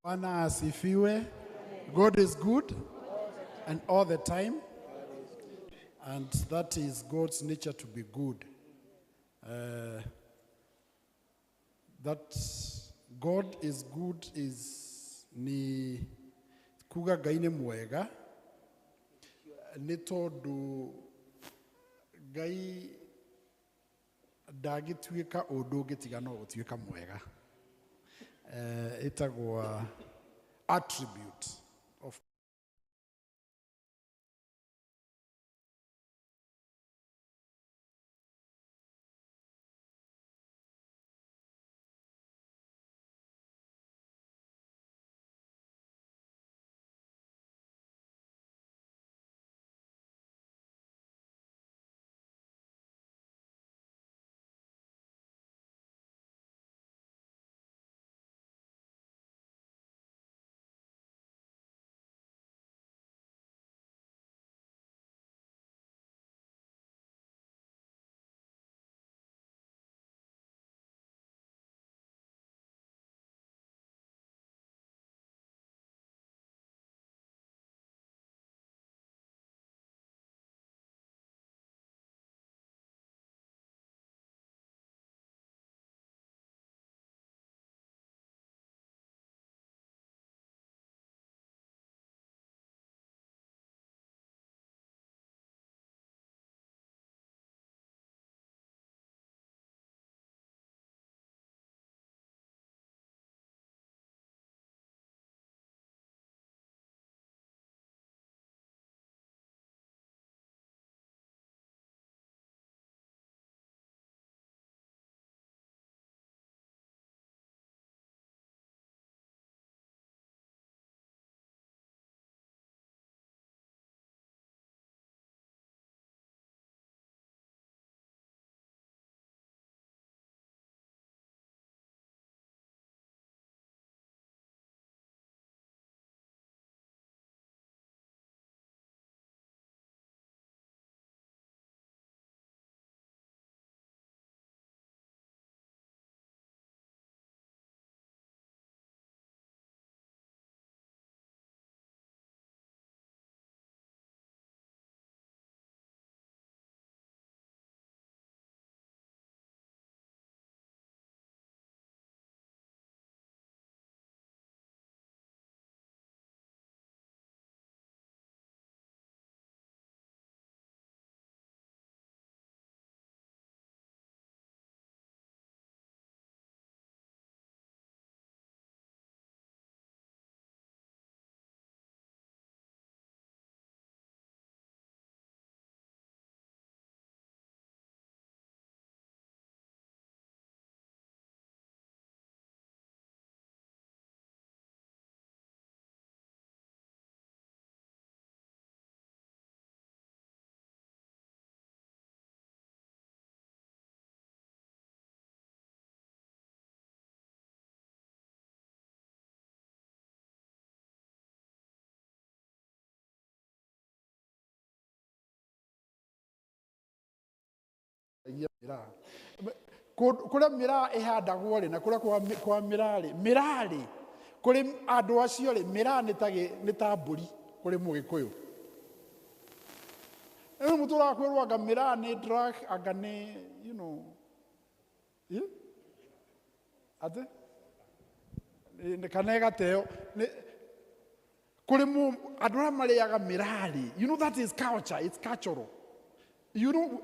Bwana asifiwe. God is good and all the time. And that is God's nature, to be good. That God is good is ni kuga Ngai nĩ mwega nĩ tondũ Ngai ndangĩtuĩka ũndũ ũngĩ tiga no gũtuĩka mwega. Ĩtagwo attribute of Mĩraa. Kũrĩa mĩraa ĩhandagwo rĩ na kũrĩa kwa mĩraa rĩ, mĩraa rĩ, kũrĩ andũ acio rĩ, mĩraa nĩ ta mbũri kũrĩ mũgĩkũyũ. Rĩu mũtũraga kwĩrwo anga mĩraa nĩ drug, anga nĩ, yeah? Atĩ? Kana ĩgateo. Kũrĩ andũ arĩa marĩaga mĩraa rĩ, that is culture, it's cultural.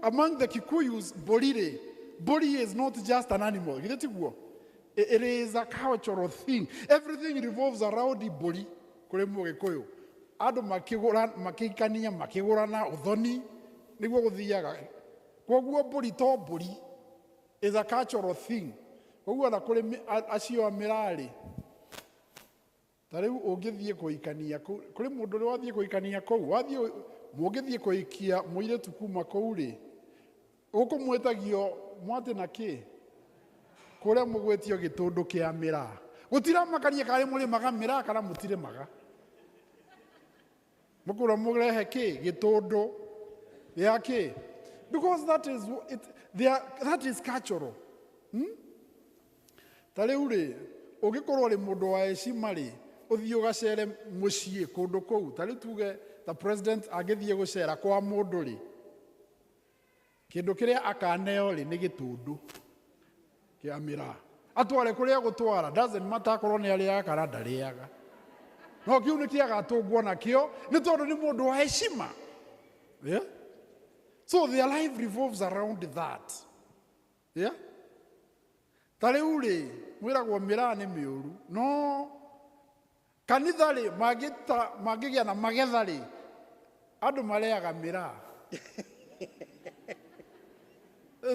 Among the Kikuyus, mbũri rĩ, mbũri is not just an animal. Githĩ tiguo? It is a cultural thing. Everything revolves around mbũri kũrĩ mũgĩkũyũ. Andũ makĩgũra, makĩikania, makĩgũrana, ũthoni, nĩguo gũthiaga. Kwoguo mbũri to mbũri is a cultural thing. Koguo ona kũrĩ acio a mĩraa rĩ, ta rĩu ũngĩthiĩ kũhikania kũu, kũrĩ mũndũ ũrĩa wathiĩ kũhikania kũu, wathiĩ mũngĩthiĩ kũhikia mũirĩtu kuma kũu rĩ, gũkũ mwĩtagio mwatĩ na kĩ? Kũrĩa mũgwĩtio gĩtũndũ kĩa mĩraa. Gũtiramakania kana mũrĩmaga mĩraa kana mũtirĩmaga. Mũkũra mũrehe kĩ? Gĩtũndũ gĩa kĩ? Because that is it, they are, that is cultural. Ta rĩu rĩ, ũngĩkorwo ũrĩ mũndũ wa heshima rĩ, ũthiĩ ũgacere mũciĩ kũndũ kũu. Ta rĩu tuge ta president angĩthiĩ gũcera kwa mũndũ rĩ, kĩndũ kĩrĩa akaneo rĩ nĩ gĩtũndũ kĩa mĩraa. Atware kũrĩa gũtwara, doesn't matter akorwo nĩ arĩaga kana ndarĩaga. No kĩu nĩ kĩagatũngwo nakĩo nĩ tondũ nĩ mũndũ wa heshima. Yeah? So their life revolves around that. Yeah? Ta rĩu rĩ, mwĩragwo mĩraa nĩ mĩũru, no kanitha rĩ, mangĩgĩa na magetha rĩ, andũ marĩaga mĩraa.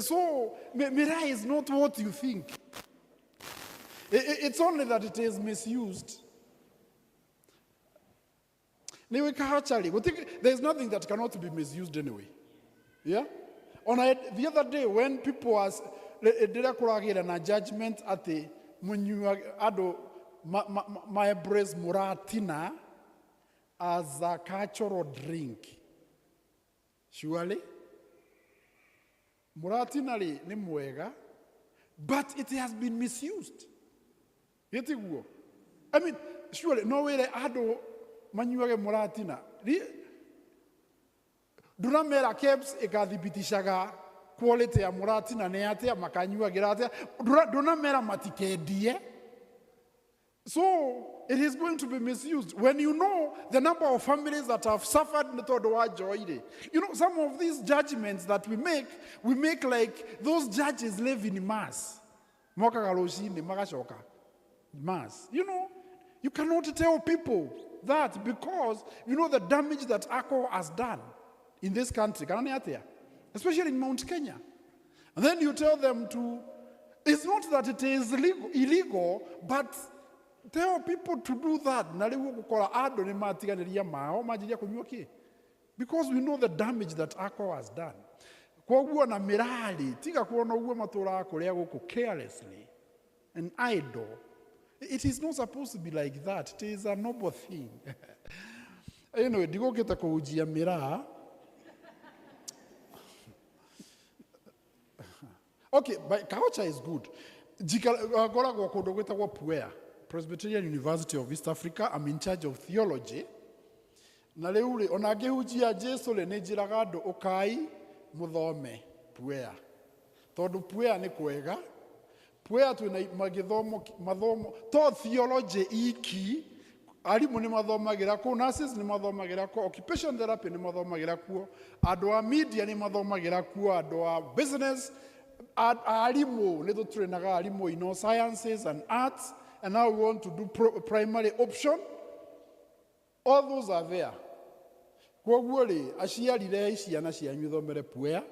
So miraa is not what you think. It's only that it is misused. There is nothing that cannot be misused anyway. Yeah? The other day when people was ndĩrĩa kũragĩra na judgment atĩ mũnyua andũ ma embrace mũratina as a cultural drink. Surely? Mũratina rĩ nĩ mwega, but it has been misused. Gĩtiguo? Surely, no wĩre andũ manyuage mũratina. Ndũramera KEBS ĩgathibitishaga quality ya mũratina nĩ atĩa, makanyuagĩra atĩa. Ndũramera matikendie. So it is going to be misused. When you know the number of families that have suffered nĩ tondũ wa njohi rĩ. Some of these judgments that we make, we make like those judges live in mass. Mokaga rũcinĩ magacoka mass. You cannot tell people that because you know the damage that alcohol has done in this country. Kana nĩ atĩa? Especially in Mount Kenya. And then you tell them to, it's not that it is illegal, but tell people to do that. Na rĩu ũgũkora andũ nĩ matiganĩria mao, manjĩrĩria kũnyua kĩ? Because we know the damage that alcohol has done. Kwoguo na mĩrarĩ, tiga kuona ũguo matũraga kũrĩa gũkũ carelessly and idle. It is not supposed to be like that. It is a noble thing. Anyway, ndigũkĩte kũhunjia mĩraa. Okay, but culture is good. Ngoragwo kũndũ gwĩtagwo PUEA, Presbyterian University of East Africa. I'm in charge of theology. Na rĩu rĩ, ona ngĩhunjia Jesu rĩ, nĩ njĩraga andũ ũkai mũthome PUEA. Tondũ PUEA nĩ kwega. PUEA twĩna magĩthomo, mathomo, to theology iki, arimũ nĩ mathomagĩra kũu, nurses nĩ mathomagĩra kuo, occupation therapy nĩ mathomagĩra kuo, andũ a media nĩ mathomagĩra kuo, andũ a business, arimũ, nĩ tũtrainaga arimũ in all sciences and arts, and now we want to do primary option. All those are there. Kwoguo rĩ, aciari rehei ciana cianyu ithomere PUEA,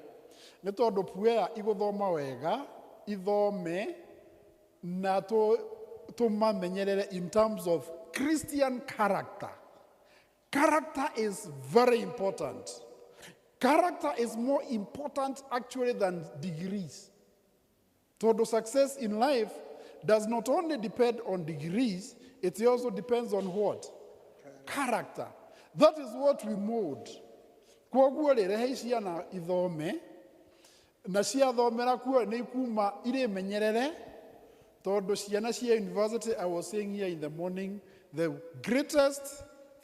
nĩ tondũ PUEA igũthoma wega, ithome na tũmamenyerere in terms of Christian character. Character is very important. Character is more important actually than degrees. Total success in life does not only depend on degrees, it also depends on what? Character. That is what we mold. Kwoguo rĩ, rehei ciana ithome. Na ciathomera kuo nĩ ikuma irĩ menyerere tondũ ciana cia university, I was saying here in the morning, the greatest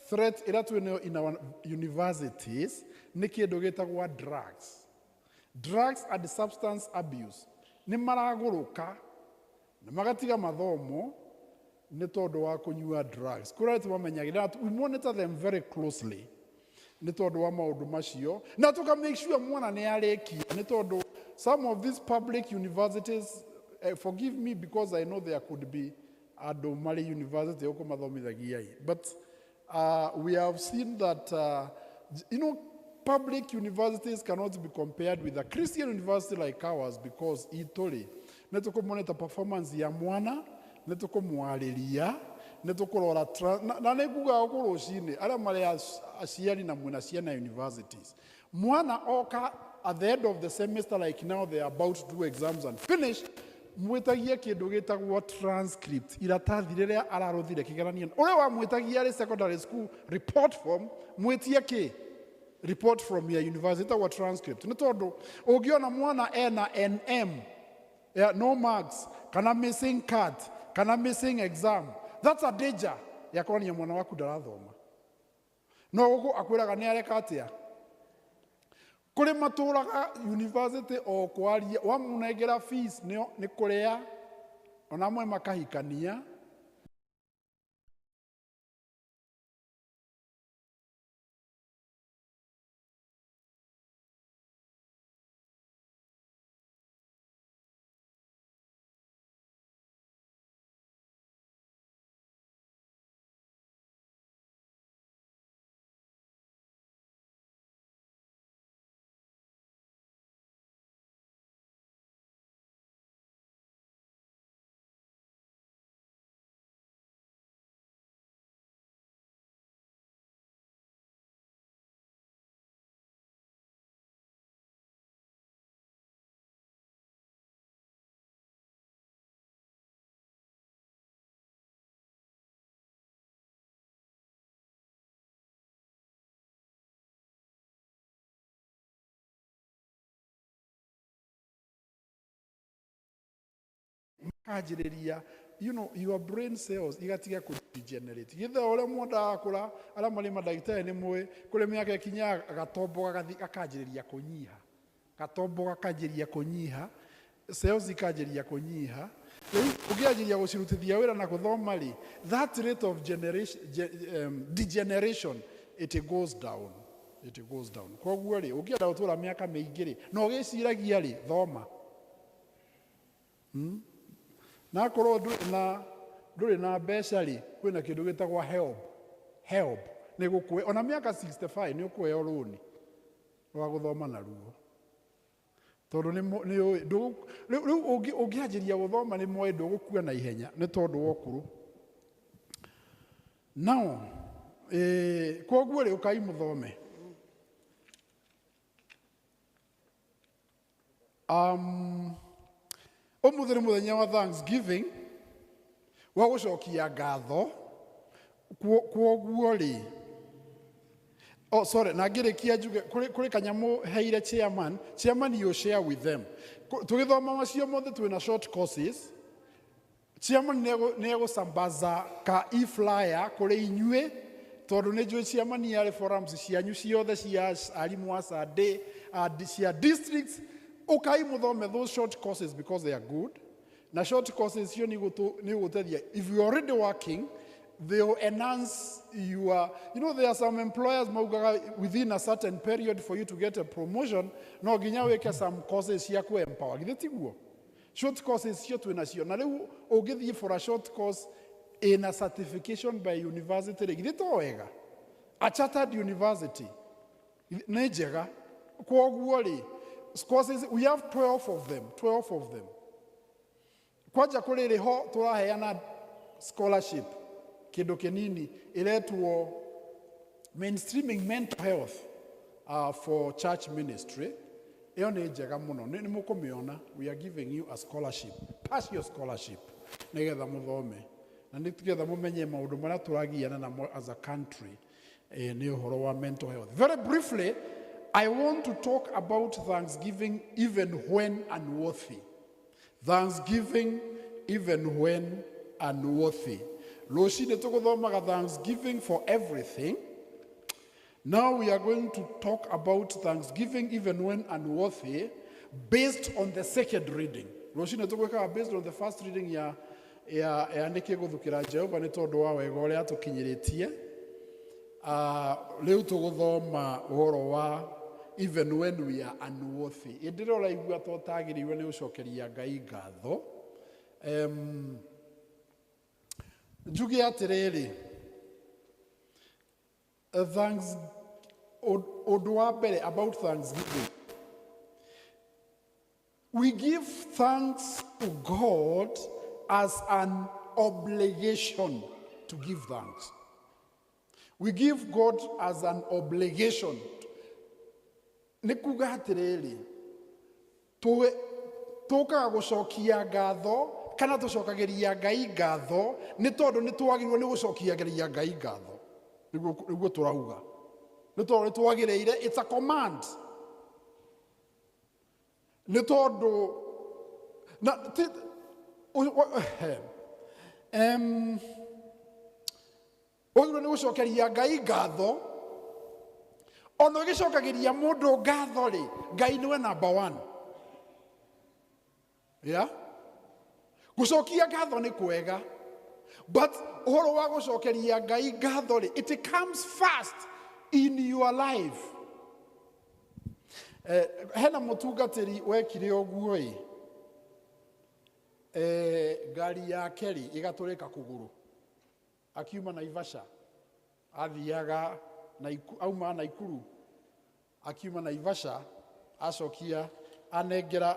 threat ĩrĩa twĩnayo in our universities nĩ kĩndũ gĩtagwo drugs, drugs and substance abuse. Nĩ maragũrũka na magatiga mathomo nĩ tondũ wa kũnyua drugs. Kũrĩa tũmamenyagĩrĩra, we monitor them very closely nĩ tondũ wa maũndũ macio, na tũka make sure mwana nĩ arĩkia, nĩ tondũ some of these public universities, forgive me because I know there could be andũ marĩ university gũkũ mathomithagia, but we have seen that public universities cannot be compared with a Christian university like ours, because itũ rĩ, nĩ tũkũmonitor performance ya mwana, nĩ tũkũmwarĩria, nĩ tũkũrora na nĩ ngugaga gũkũ rũcinĩ arĩa marĩ aciari na mwĩna ciana universities, mwana oka at the end of the semester, like now they are about to do exams and finish, mwĩtagie kĩndũ gĩtagwo transcript, iratathi rĩrĩa ararũthire kĩgeranio. Ũrĩa wamwĩtagia arĩ secondary school report form, mwĩtie kĩ report from your university ĩtagwo transcript, nĩ tondũ ũngĩona mwana ena NM, yeah, no marks, kana missing card, kana missing exam, that's a danger ya kuonania mwana waku ndarathoma. No gũkũ akwĩraga nĩ areka atĩa? Kũrĩ matũraga university o kwaria, wamũnengera fees nĩ kũrĩa, ona amwe makahikania. Makanjĩrĩria, your brain cells igatiga kũ degenerate githe ũrĩa mũndũ akũra. Arĩa marĩ mandagĩtarĩ nĩ mũĩ kũrĩ mĩaka ĩkinyaga gatombo gakanjĩrĩria kũnyiha, gatombo gakanjĩrĩria kũnyiha, cells ikanjĩrĩria kũnyiha. Rĩu ũngĩanjĩrĩria gũcirutithia wĩra na gũthoma rĩ, that rate of generation, degeneration, it goes down, it goes down. Koguo rĩ, ũngĩenda gũtũra mĩaka mĩingĩ rĩ, na ũgĩciragia rĩ, thoma. Na akorwo ndũrĩ na mbeca rĩ, kwĩna kĩndũ gĩtagwo HELB. HELB nĩ gũkũhe ona mĩaka 65, nĩ ũkũheo rũni rwa gũthoma naruo, tondũ nĩ ũĩ rĩu ũngĩanjĩria gũthoma nĩ moĩ ndũgũkua na ihenya nĩ tondũ wa ũkũrũ. Now koguo rĩ, ũkai mũthome. Ũmũthĩ nĩ mũthenya wa Thanksgiving, wa gũcokia ngatho. Kwoguo rĩ, oh sorry, na ngĩrĩkia njuge kũrĩ kanyamũ heire chairman. Chairman, you share with them. Tũgĩthoma macio mothe, twĩna short courses. Chairman nĩ egũsambaza ka e-flyer kũrĩ inyuĩ, tondũ nĩ njũĩ chairman arĩ forums cianyu ciothe cia arimũ a Sunday, cia districts. Ũkai mũthome those short courses because they are good. Na short courses cio nĩ igũteithia. If you are already working, they will enhance your, there are some employers maugaga within a certain period for you to get a promotion, no nginya wĩke some courses cia ku empower. Githĩ tiguo? Short courses cio twĩ nacio, na rĩu ũngĩthiĩ for a short course in a certification by university rĩ, githĩ to wega? A chartered university nĩ njega. Kwoguo rĩ, courses, we have 12 of them, 12 of them. Kwanja kũrĩ rĩ ho tũraheana scholarship, kĩndũ kĩnini ĩretwo mainstreaming mental health for church ministry. Ĩyo nĩ njega mũno, nĩ mũkũmĩona. We are giving you a scholarship, partial scholarship, nĩgetha mũthome na nĩgetha mũmenye maũndũ marĩa tũragiana namo as a country, nĩ ũhoro wa mental health. Very briefly, I want to talk about thanksgiving even when unworthy. Thanksgiving even when unworthy. Rũcinĩ tũgũthomaga thanksgiving for everything. Now we are going to talk about thanksgiving even when unworthy based on the second reading. Rũcinĩ tũgwĩkaga based on the first reading ya nĩkĩ gũthukĩra Jehova nĩ tondũ wa wega ũrĩa atũkinyĩrĩtie. Rĩu tũgũthoma ũhoro wa even when we are unworthy. Hĩndĩ ĩrĩa ũraigua ta ũtagĩrĩirwo nĩ gũcokeria Ngai ngatho, njuge atĩrĩrĩ, thanks, ũndũ wa mbere about thanksgiving, we give thanks to God as an obligation to give thanks. We give God as an obligation. Nĩ kuga atĩrĩrĩ, tũkaga gũcokia ngatho kana tũcokagĩria Ngai ngatho nĩ tondũ nĩ twagĩrĩirwo nĩ gũcokiagĩria Ngai ngatho. Nĩguo tũrauga. Nĩ tondũ nĩ twagĩrĩire, it's a command. Nĩ tondũ na ti wagĩrĩirwo nĩ gũcokeria Ngai ngatho. Ona ũgĩcokagĩria mũndũ ngatho rĩ, Ngai nĩwe number one. Yeah? Gũcokia ngatho nĩ kwega, but ũhoro wa gũcokeria Ngai ngatho rĩ, it comes first in your life. Hena mũtungatĩri wekire ũguo ĩ, ngari yake rĩ ĩgatũrĩka kũgũrũ, akiuma Naivasha, athiaga auma Naikuru, akiuma Naivasha, acokia anengera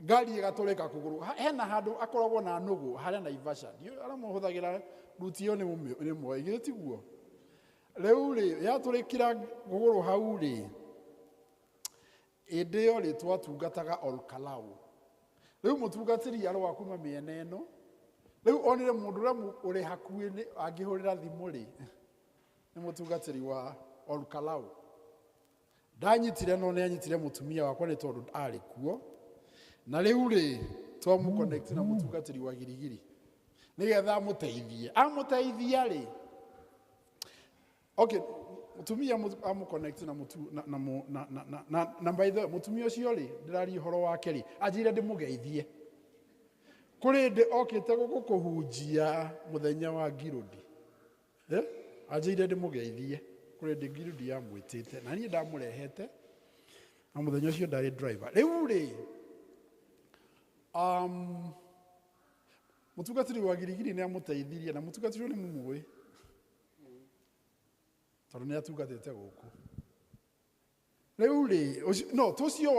ngari ĩgatũrĩka kũgũrũ. Hena handũ akoragwo na nũgũ harĩa Naivasha, ndiũĩ arĩa mahũthagĩra ruti ĩyo nĩ moĩ, githĩ tiguo? Rĩu rĩ, yatũrĩkĩra kũgũrũ hau rĩ, hĩndĩ ĩyo rĩ twatungataga Olkalau. Rĩu mũtungatĩri arĩ wa kuma mĩena ĩno, rĩu onire mũndũ ũrĩa ũrĩ hakuhĩ nĩ angĩhũrĩra thimũ rĩ, nĩ mũtungatĩri wa Olkalau. Ndanyitire no nĩ anyitire mũtumia wakwa nĩ tondũ arĩ kuo. Na rĩu rĩ, twamũconnect na mũtungatĩri wa Girigiri nĩgetha amũteithie. Amũteithia rĩ, okay, mũtumia amũconnect na mũtu, na, na, na, na, na, na, na by the way, mũtumia ũcio rĩ, ndĩraria ũhoro wake rĩ, anjĩrire ndĩmũgeithie. Kũrĩ hĩndĩ okĩte gũkũ kũhunjia mũthenya wa Ngirũndi. Anjĩrire ndĩmũgeithie. Kũrĩ hĩndĩ Ngirũndi yamwĩtĩte, na niĩ ndamũrehete, na mũthenya ũcio ndarĩ driver. Rĩu rĩ, mũtungatĩri wa Girigiri nĩ amũteithirie, na mũtungatĩri ũyũ nĩ mũmũĩ tondũ nĩ atungatĩte gũkũ. Rĩu rĩ, no tũcio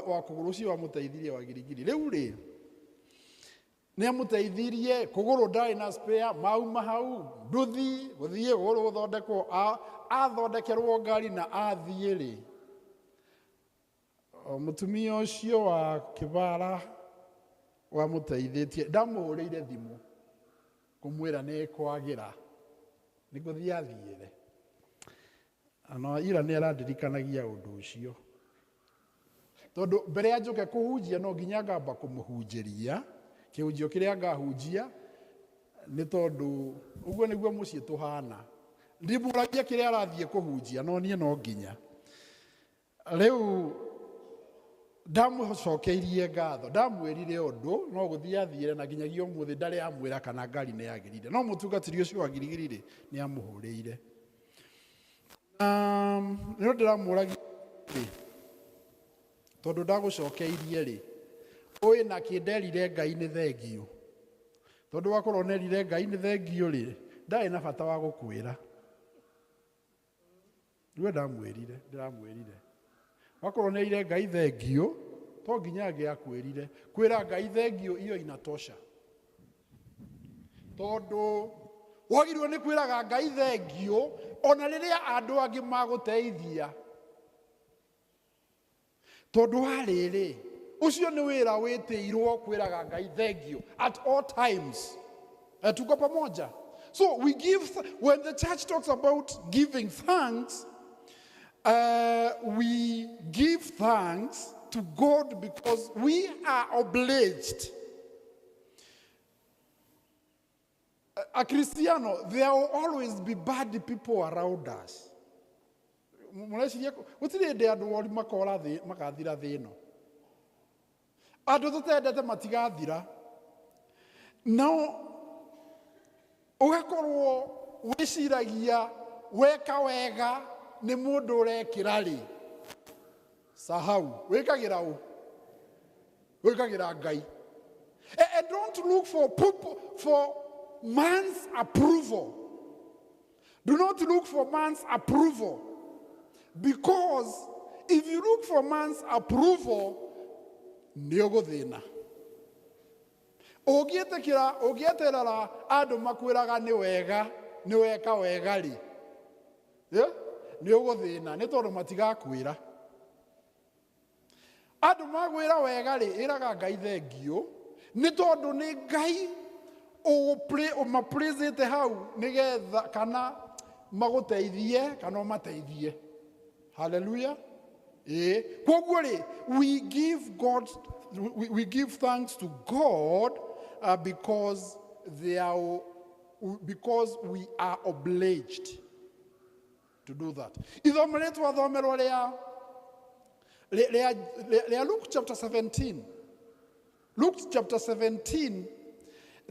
wa kũgũrũ ũcio wamũteithirie wa Girigiri. Rĩu rĩ, nĩ amũteithirie kũgũrũ ndarĩ na spare, mauma hau nduthi gũthiĩ kũgũrũ gũthondekwo, athondekerwo ngari na athiĩ rĩ, mũtumia ũcio wa Kĩbara wamũteithĩtie ndamũhũrĩire thimũ kũmwĩra nĩ kwagĩra, nĩ gũthiĩ athiĩre. No ira nĩ arandirikanagia ũndũ ũcio, tondũ mbere ya njũke kũhunjia no nginya ngamba kũmũhunjĩria kĩhunjio kĩrĩa ngahunjia, nĩ tondũ ũguo nĩguo mũciĩ tũhana. Ndimũragia kĩrĩa arathiĩ kũhunjia, no niĩ no nginya. Rĩu ndamũcokeirie ngatho, ndamwĩrire ũndũ no gũthiĩ athiĩre, na nginyagia ũmũthĩ ndarĩ amwĩra kana ngari nĩ yagĩrire, no mũtungatĩri ũcio wa Girigiri rĩ, nĩ amũhũrĩire. Nĩ ndĩramũragia rĩ, tondũ ndagũcokeirie rĩ, ũĩ na kĩ nderire Ngai nĩ thengio, tondũ wakorwo nerire Ngai nĩ thengio rĩ, ndarĩ na bata wa gũkwĩra. Nĩguo ndamwĩrire, ndĩramwĩrire wakorwo nerire Ngai thengio, to nginya angĩ akwĩrire. Kwĩra Ngai thengio iyo inatosha, tondũ wagĩrĩirwo nĩ kwĩraga Ngai thengio ona rĩrĩa andũ angĩ magũteithia, tondũ wa rĩrĩ, ũcio nĩ wĩra wĩtĩirwo kwĩraga Ngai thengio at all times. Tuko pamoja? So we give, when the church talks about giving thanks, We give thanks to God because we are obliged. A Cristiano, there will always be bad people around us. Mũreciria gũtirĩ hĩndĩ andũ oru makora thĩ makathira thĩ ĩno. Andũ tũtendete matigathira. No ũgakorwo wĩciragia weka wega nĩ mũndũ ũrekĩra rĩ, sahau wĩkagĩra ũ, wĩkagĩra Ngai. And don't look for people, for man's approval. Do not look for man's approval, because if you look for man's approval, nĩ ũgũthĩna. Ũngĩtĩkĩra, ũngĩeterera andũ makwĩraga nĩ wega, nĩ weka wega rĩ, nĩ ũgũthĩna, nĩ tondũ matigakwĩra. Andũ magwĩra wega rĩ, ĩraga Ngai thengiũ, nĩ tondũ nĩ Ngai ũmapraisĩte hau nĩgetha kana magũteithie kana ũmateithie. Hallelujah. Koguo rĩ, we give God, we give thanks to God because they are, because we are obliged to do that. Ithomo rĩrĩ twathomerwo rĩa Luke chapter 17. Luke chapter 17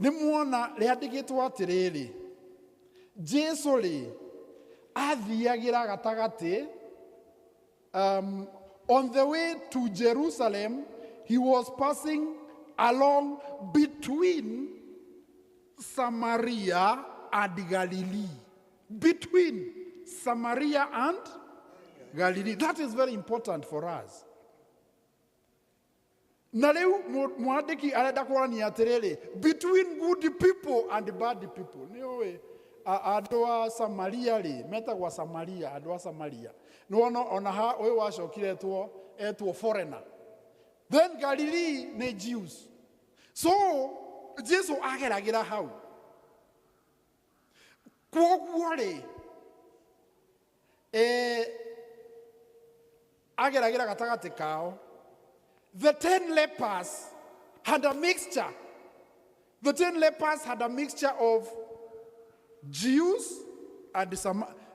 nĩ muona rĩandĩkĩtwo atĩrĩrĩ, Jesu rĩ athiagĩra gatagatĩ. On the way to Jerusalem, he was passing along between Samaria and Galilee. Between Samaria and Galilee. That is very important for us. Na rĩu mwandĩki arenda kuonania atĩrĩrĩ, between good people and bad people. Nĩ ũĩ andũ a Samaria rĩ, metagwo Samaria, andũ a Samaria. Nĩ wona ona ha ũyũ wacokire etwo foreigner. Then Galilee nĩ Jews. So Jesu ageragĩra hau. Kwoguo rĩ, ageragĩra gatagatĩ kao. The 10 lepers had a mixture. The 10 lepers had a mixture of Jews and the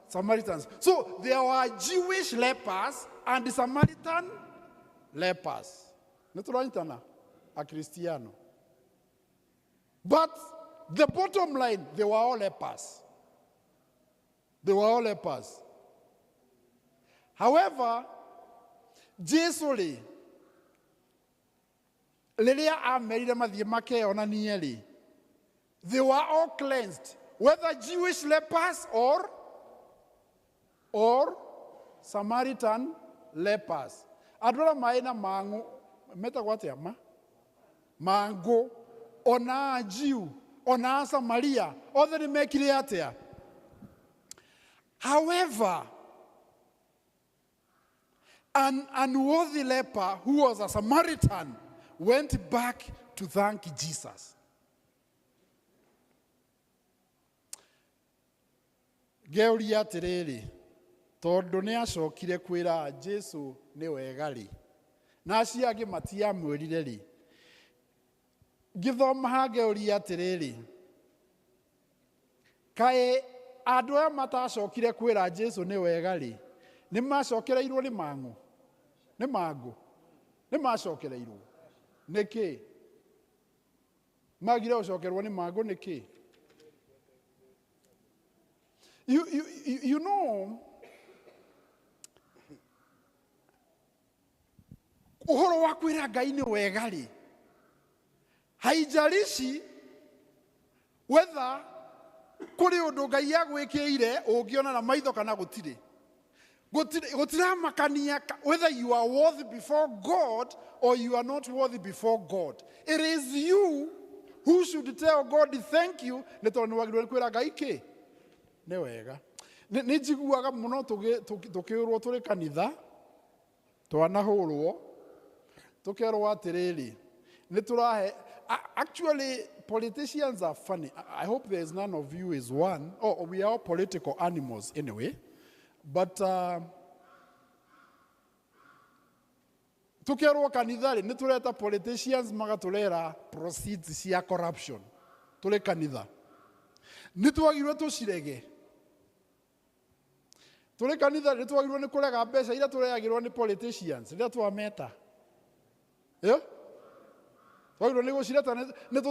Samaritans. So there were Jewish lepers and the Samaritan lepers. Nĩ tũranyitana? Akristiano. But the bottom line, they were all lepers. They were all lepers. However, Jesu rĩ, rĩrĩa amerire mathiĩ makeyonanie rĩ, they were all cleansed, whether Jewish lepers or Samaritan lepers. Andũ arĩa maĩ na mang'ũ, metagwo atĩa ma? Mangũ, ona Jew, ona Samaria, othe nĩ mekire atĩa? However, an unworthy leper who was a Samaritan went back to thank Jesus. Ngeuria atĩrĩrĩ, tondũ nĩ acokire kwĩra Jesu nĩ wega rĩ, na acio angĩ matiamwĩrire rĩ, ngĩthoma ha ngeuria atĩrĩrĩ, kaĩ andũ aya matacokire kwĩra Jesu nĩ wega rĩ, nĩ macokereirwo nĩ mang'ũ? Nĩ mangũ? Nĩ macokereirwo? Nĩkĩ? Magire gũcokerwo nĩ mangũ nĩkĩ? You know, ũhoro wa kwĩra Ngai nĩ wega rĩ, haijalishi whether kũrĩ ũndũ Ngai agwĩkĩire ũngĩona na maitho kana gũtirĩ. Gũtiramakania whether you are worthy before God or you are not worthy before God. It is you who should tell God thank you, nĩ tondũ nĩ wagĩrĩirwo nĩ kwĩra Ngai kĩ? Nĩ wega. Nĩ njiguaga mũno tũkĩũrwo tũrĩ kanitha, twanahũrwo, tũkerwo atĩrĩrĩ, nĩ tũrahe, actually politicians are funny. I hope there is none of you is one. Oh, we are all political animals anyway. But Tukerwo kanitha rĩ, nĩ tũreta politicians magatũrehera proceeds cia corruption tũrĩ kanitha. Nĩ twagirwo tũcirege. Tũrĩ kanitha nĩ twagirwo nĩ kũrega mbeca iria tũrehagĩrwo nĩ politicians rĩrĩa twameta. Ĩyo? Twagirwo nĩ gũcireta nĩ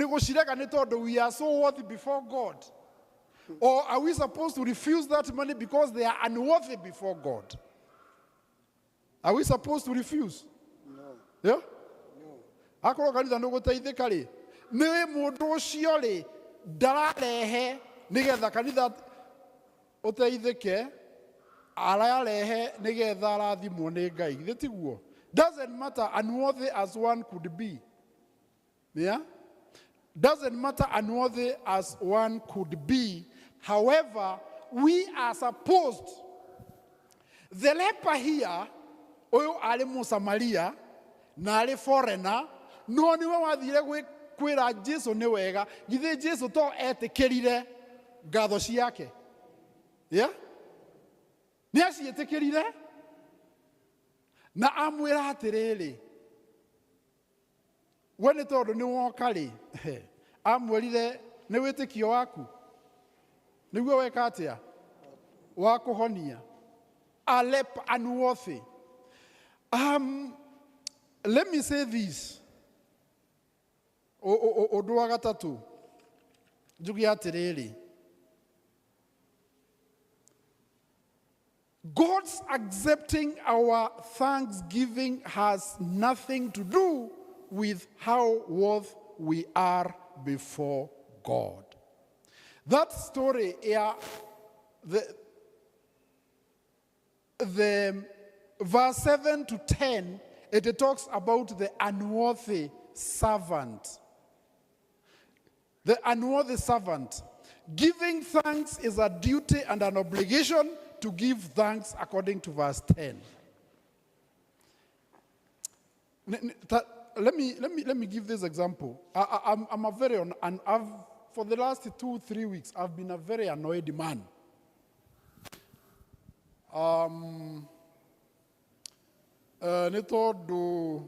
gũcirega nĩ tondũ we are so worthy before God. Or are we supposed to refuse that money because they are unworthy before God? Are we supposed to refuse? No. Yeah? Akorwo kanitha nĩ ũgũteithĩka rĩ, nĩ mũndũ ũcio rĩ ndararehe nĩgetha kanitha ũteithĩke, ararehe nĩgetha arathimwo nĩ Ngai. Githĩ tiguo? Doesn't matter unworthy as one could be. Yeah? Doesn't matter unworthy as one could be. However, we are supposed, the leper here, ũyũ arĩ Mũsamaria na arĩ foreigner, no nĩwe wathire kwĩra Jesu nĩ wega. Githĩ Jesu to etĩkĩrire ngatho ciake? Yeah? Nĩ aciĩtĩkĩrire na amwĩra atĩrĩrĩ, we nĩ tondũ nĩ woka rĩ, amwĩrire nĩ wĩtĩkio waku nĩguo weka atĩa wa kũhonia. A leper unworthy. Let me say this. Ũndũ wa gatatũ njuge atĩrĩrĩ, God's accepting our thanksgiving has nothing to do with how worth we are before God. That story here, the verse 7 to 10, it talks about the unworthy servant. The unworthy servant. Giving thanks is a duty and an obligation to give thanks according to verse 10. Let me give this example. I'm a very, and I've, for the last 2-3 weeks, I've been a very annoyed man. Nĩ tondũ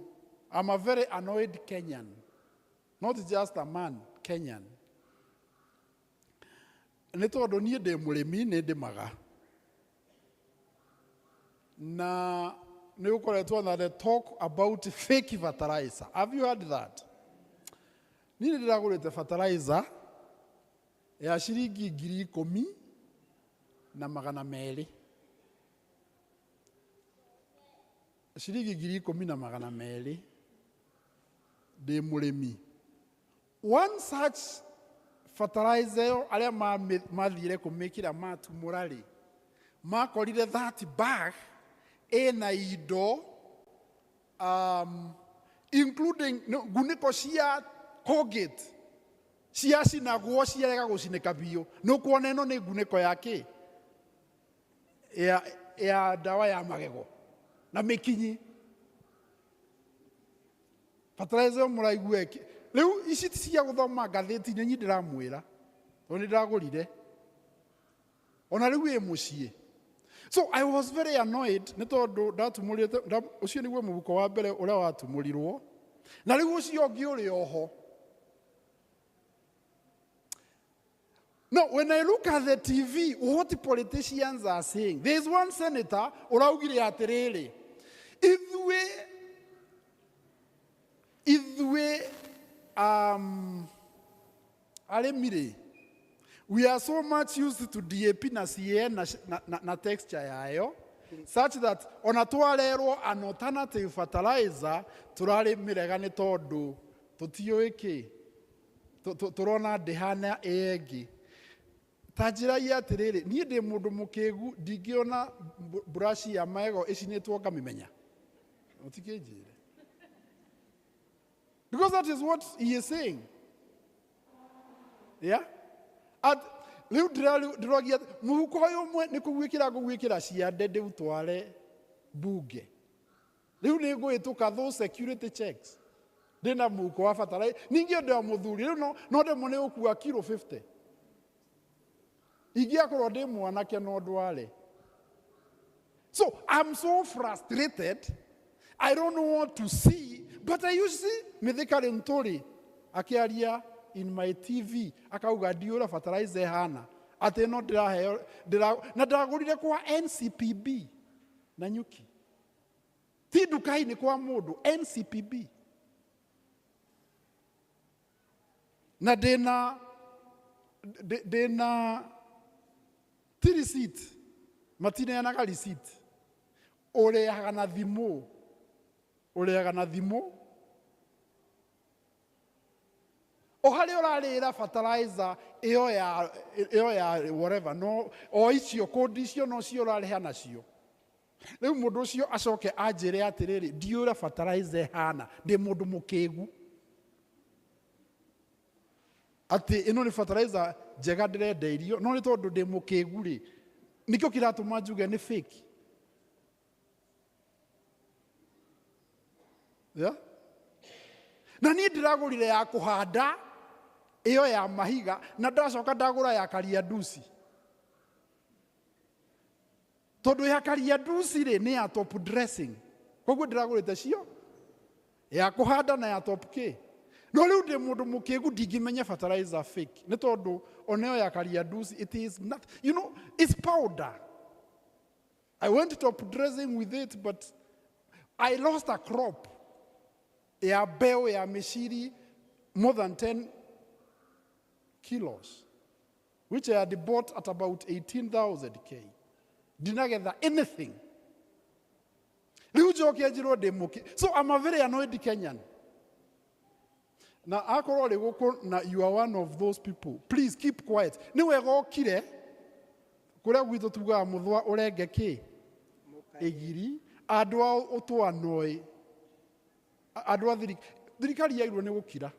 I'm a very annoyed Kenyan. Not just a man, Kenyan. Nĩ tondũ niĩ ndĩ mũrĩmi, nĩ ndĩmaga. Na nĩ ũkoretwo na the talk about fake fertilizer. Have you heard that? Niĩ nĩ ndĩragũrĩte fertilizer ya ciringi 10,200. Ciringi 10,200 ndĩ mũrĩmi. One such fertilizer arĩa mathire kũmĩkĩra matumũra rĩ, makorire that bag ĩna indo, including no, ngunĩko cia Colgate ciacinagwo ciarega gũcinĩka biũ. Nĩ ũkuona ĩno nĩ ngunĩko ya kĩ? Ya ndawa ya magego na mĩkinyi. Fertilizer ĩyo mũraigua ĩkĩ. Rĩu ici ti cia gũthoma ngathĩti-inĩ, niĩ ndĩramwĩra tondũ nĩ ndĩragũrire. Ona rĩu ĩ mũciĩ. So I was very annoyed nĩ tondũ ndatumũrĩte, ũcio nĩguo mũhuko wa mbere ũrĩa watumũrirwo. Na rĩu ũcio ũngĩ ũrĩ oho. No, when I look at the TV, what politicians are saying, there is one senator ũraugire atĩrĩrĩ, ithuĩ, arĩmi rĩ, we are so much used to DAP na CAN na texture yayo, such that ona twarerwo an alternative fertilizer tũrarĩmĩrega nĩ tondũ tũtiũĩ kĩ, tũrona ndĩhana ĩngĩ. Ta njĩra ya atĩrĩrĩ, niĩ ndĩ mũndũ mũkĩgu, ndingĩona brush ya magego ĩcinĩtwo ngamĩmenya. Ũtikĩnjĩre. Because that is what he is saying. Yeah? At, rĩu ndĩrogia mũhuko ũyũ ũmwe nĩ kũguĩkĩra ngũguĩkĩra ciande ndĩũtware mbunge. Rĩu nĩ ngũhĩtũka those security checks. Ndĩna mũhuko wa batara. Ningĩ ndĩ mũthuri, rĩu no ndĩmwe nĩ gũkua kilo 50. Ingĩakorwo ndĩ mwanake no ndware. So I'm so frustrated. I don't know what to see, but I usually Mithika Linturi akĩaria in my TV akauga ndiũra fertilizer ĩhana atĩ no ndĩraheo na ndagũrire kwa NCPB na nyuki ti nduka-inĩ kwa mũndũ NCPB na ndĩna ndĩna ti receipt, matineanaga receipt, ũrĩhaga na thimũ, ũrĩhaga na thimũ o harĩa ũrarĩra fertilizer ĩyo ya ĩyo ya whatever, no o icio kũndi icio no cio ũrarĩha nacio. Rĩu mũndũ ũcio acoke anjĩre atĩrĩrĩ, ndiũra fertilizer ĩhana, ndĩ mũndũ mũkĩgu atĩ ĩno nĩ fertilizer njega ndĩrendeirio, no nĩ tondũ ndĩ mũkĩgu rĩ, nĩkĩo kĩratũma njuge nĩ fake. Yeah? Na niĩ ndĩragũrire ya kũhanda ĩyo ya mahiga, na ndacoka ndagũra ya karianduci, tondũ ya karianduci rĩ nĩ ya top dressing, koguo ndĩragũrĩte cio ya kũhanda na ya top k. No rĩu ndĩ mũndũ mũkĩgu, ndingĩmenya fertilizer fake, nĩ tondũ ona ĩyo ya karianduci, it is not, it's powder. I went top dressing with it, but I lost a crop ya mbeũ ya mĩciri more than 10 kilos, which I had bought at about 18,000 K. Ndinagetha anything. Rĩu njoke njĩrwo ndĩ mũkĩ. So I'm a very annoyed Kenyan. Na akorwo rĩ gũkũ na you are one of those people, please keep quiet. Nĩ wega ũkire, kũrĩa gwitũ tugaga mũthwa ũrenge kĩ? Ĩgiri. Andũ a ũtũ annoy. Andũ a thirikari yagĩrĩirwo nĩ gũkira.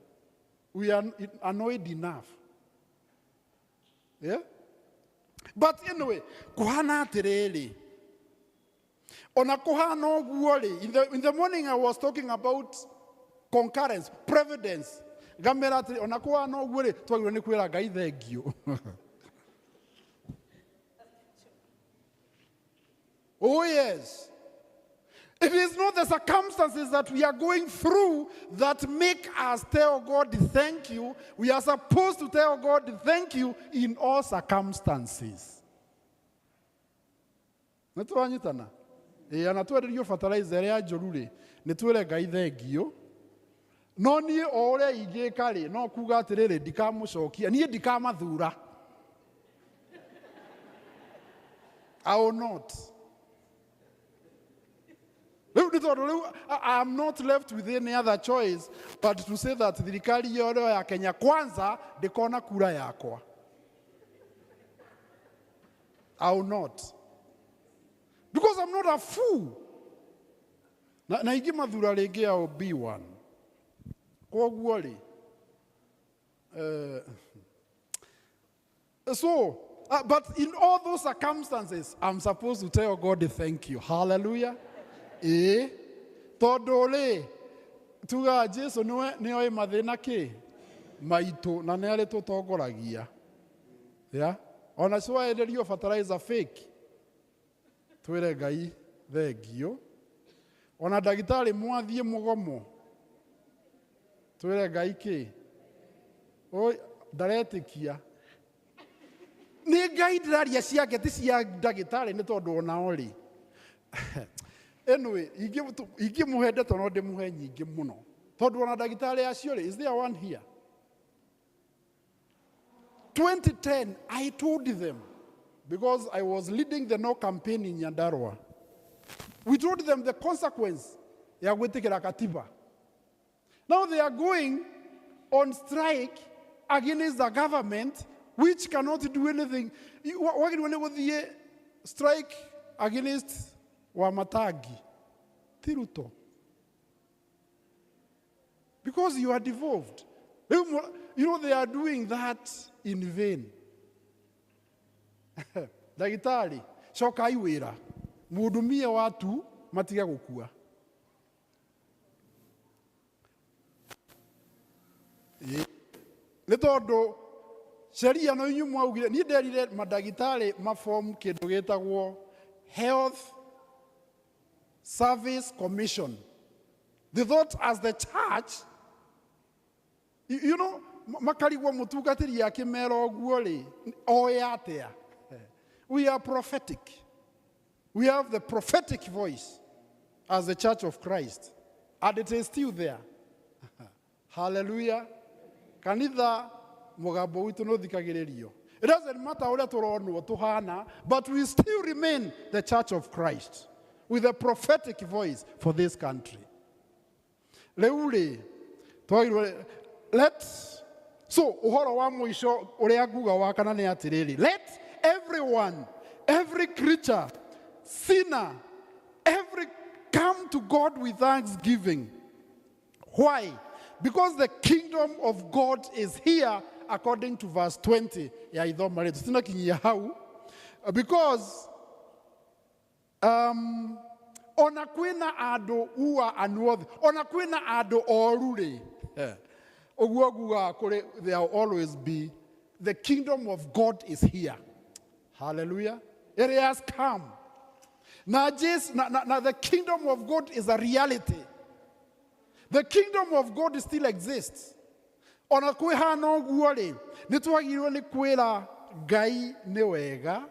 We are annoyed enough. Yeah? But anyway, kuhana atĩrĩrĩ, ona kuhana ũguo rĩ, in the morning I was talking about concurrence, providence. Ngamera atĩrĩ, ona kuhana ũguo rĩ, twagĩrĩirwo nĩ kwĩra Ngai thengiũ. Oh yes. It is not the circumstances that we are going through that make us tell God thank you. We are supposed to tell God thank you in all circumstances. Nĩ twanyitana? Ĩĩ, ona twenderio fertilizer ĩrĩa njũru rĩ, nĩ twĩre Ngai thengiũ. No niĩ o ũrĩa ingĩka rĩ, no kuga atĩrĩrĩ, ndikamũcokia, niĩ ndikamathura. I will not. Rĩu nĩ tondũ rĩu I am not left with any other choice but to say that thirikari yothe ya Kenya Kwanza ndĩkona kura yakwa. I will not. Because I'm not a fool. Na ingĩ mathura rĩngĩ, I will be one. Koguo rĩ, so, but in all those circumstances, I'm supposed to tell God thank you. Hallelujah. Ĩĩ, tondũ rĩ, tugaga Jesu nĩwe nĩoĩ mathĩna kĩ maitũ na nĩ arĩ tũtongoragia. Yeah? Ona ciwaenderio fertilizer fake, twĩre Ngai thengiũ. Ona ndagĩtarĩ mwathiĩ mũgomo, twĩre Ngai kĩ? Oi, ndaretĩkia. Nĩ Ngai ndĩraria ciake, ti cia ndagĩtarĩ, nĩ tondũ onao rĩ. Anyway, ingĩmũhe ndeto no ndĩmũhe nyingĩ mũno. Tondũ ona ndagĩtarĩ acio rĩ, is there one here? 2010, I told them, because I was leading the no campaign in Nyandarua. We told them the consequence ya gwĩtĩkĩra katiba. Now they are going on strike against the government which cannot do anything. Wagĩrĩirwo nĩ gũthiĩ strike against Wamatangi, ti Ruto. Because you are devolved. They are doing that in vain. Ndagĩtarĩ, cokai wĩra. Mũhudumie watu matige gũkua. Ĩĩ. Nĩ tondũ sheria no inyuĩ mwaugire, niĩ nderire mandagĩtarĩ maform kĩndũ gĩtagwo health Service Commission. They thought as the church, you know, makarigwo mũtungatĩri akĩmera ũguo rĩ, oĩ atĩa? We are prophetic. We have the prophetic voice as the Church of Christ, and it is still there. Hallelujah. Kanitha mũgambo witũ nĩ ũthikagĩrĩrio. It doesn't matter ũrĩa tũronwo tũhana, but we still remain the Church of Christ with a prophetic voice for this country. Rĩu rĩ, twagĩrĩirwo let so ũhoro wa mũico ũrĩa nguga wa kana nĩ atĩrĩrĩ, let everyone, every creature, sinner, every come to God with thanksgiving. Why? Because the kingdom of God is here, according to verse 20 ya ithoma rĩtũ. Tinakinyia hau because ona kwĩna andũ who are unworthy, ona kwĩna andũ oru rĩ, ũguo ngugaga kũrĩ, there will always be the kingdom of God is here. Hallelujah. It has come. Now, Jesus, now the kingdom of God is a reality. The kingdom of God still exists. Ona kwĩhana ũguo rĩ, nĩ twagĩrĩirwo nĩ kwĩra Ngai nĩ wega,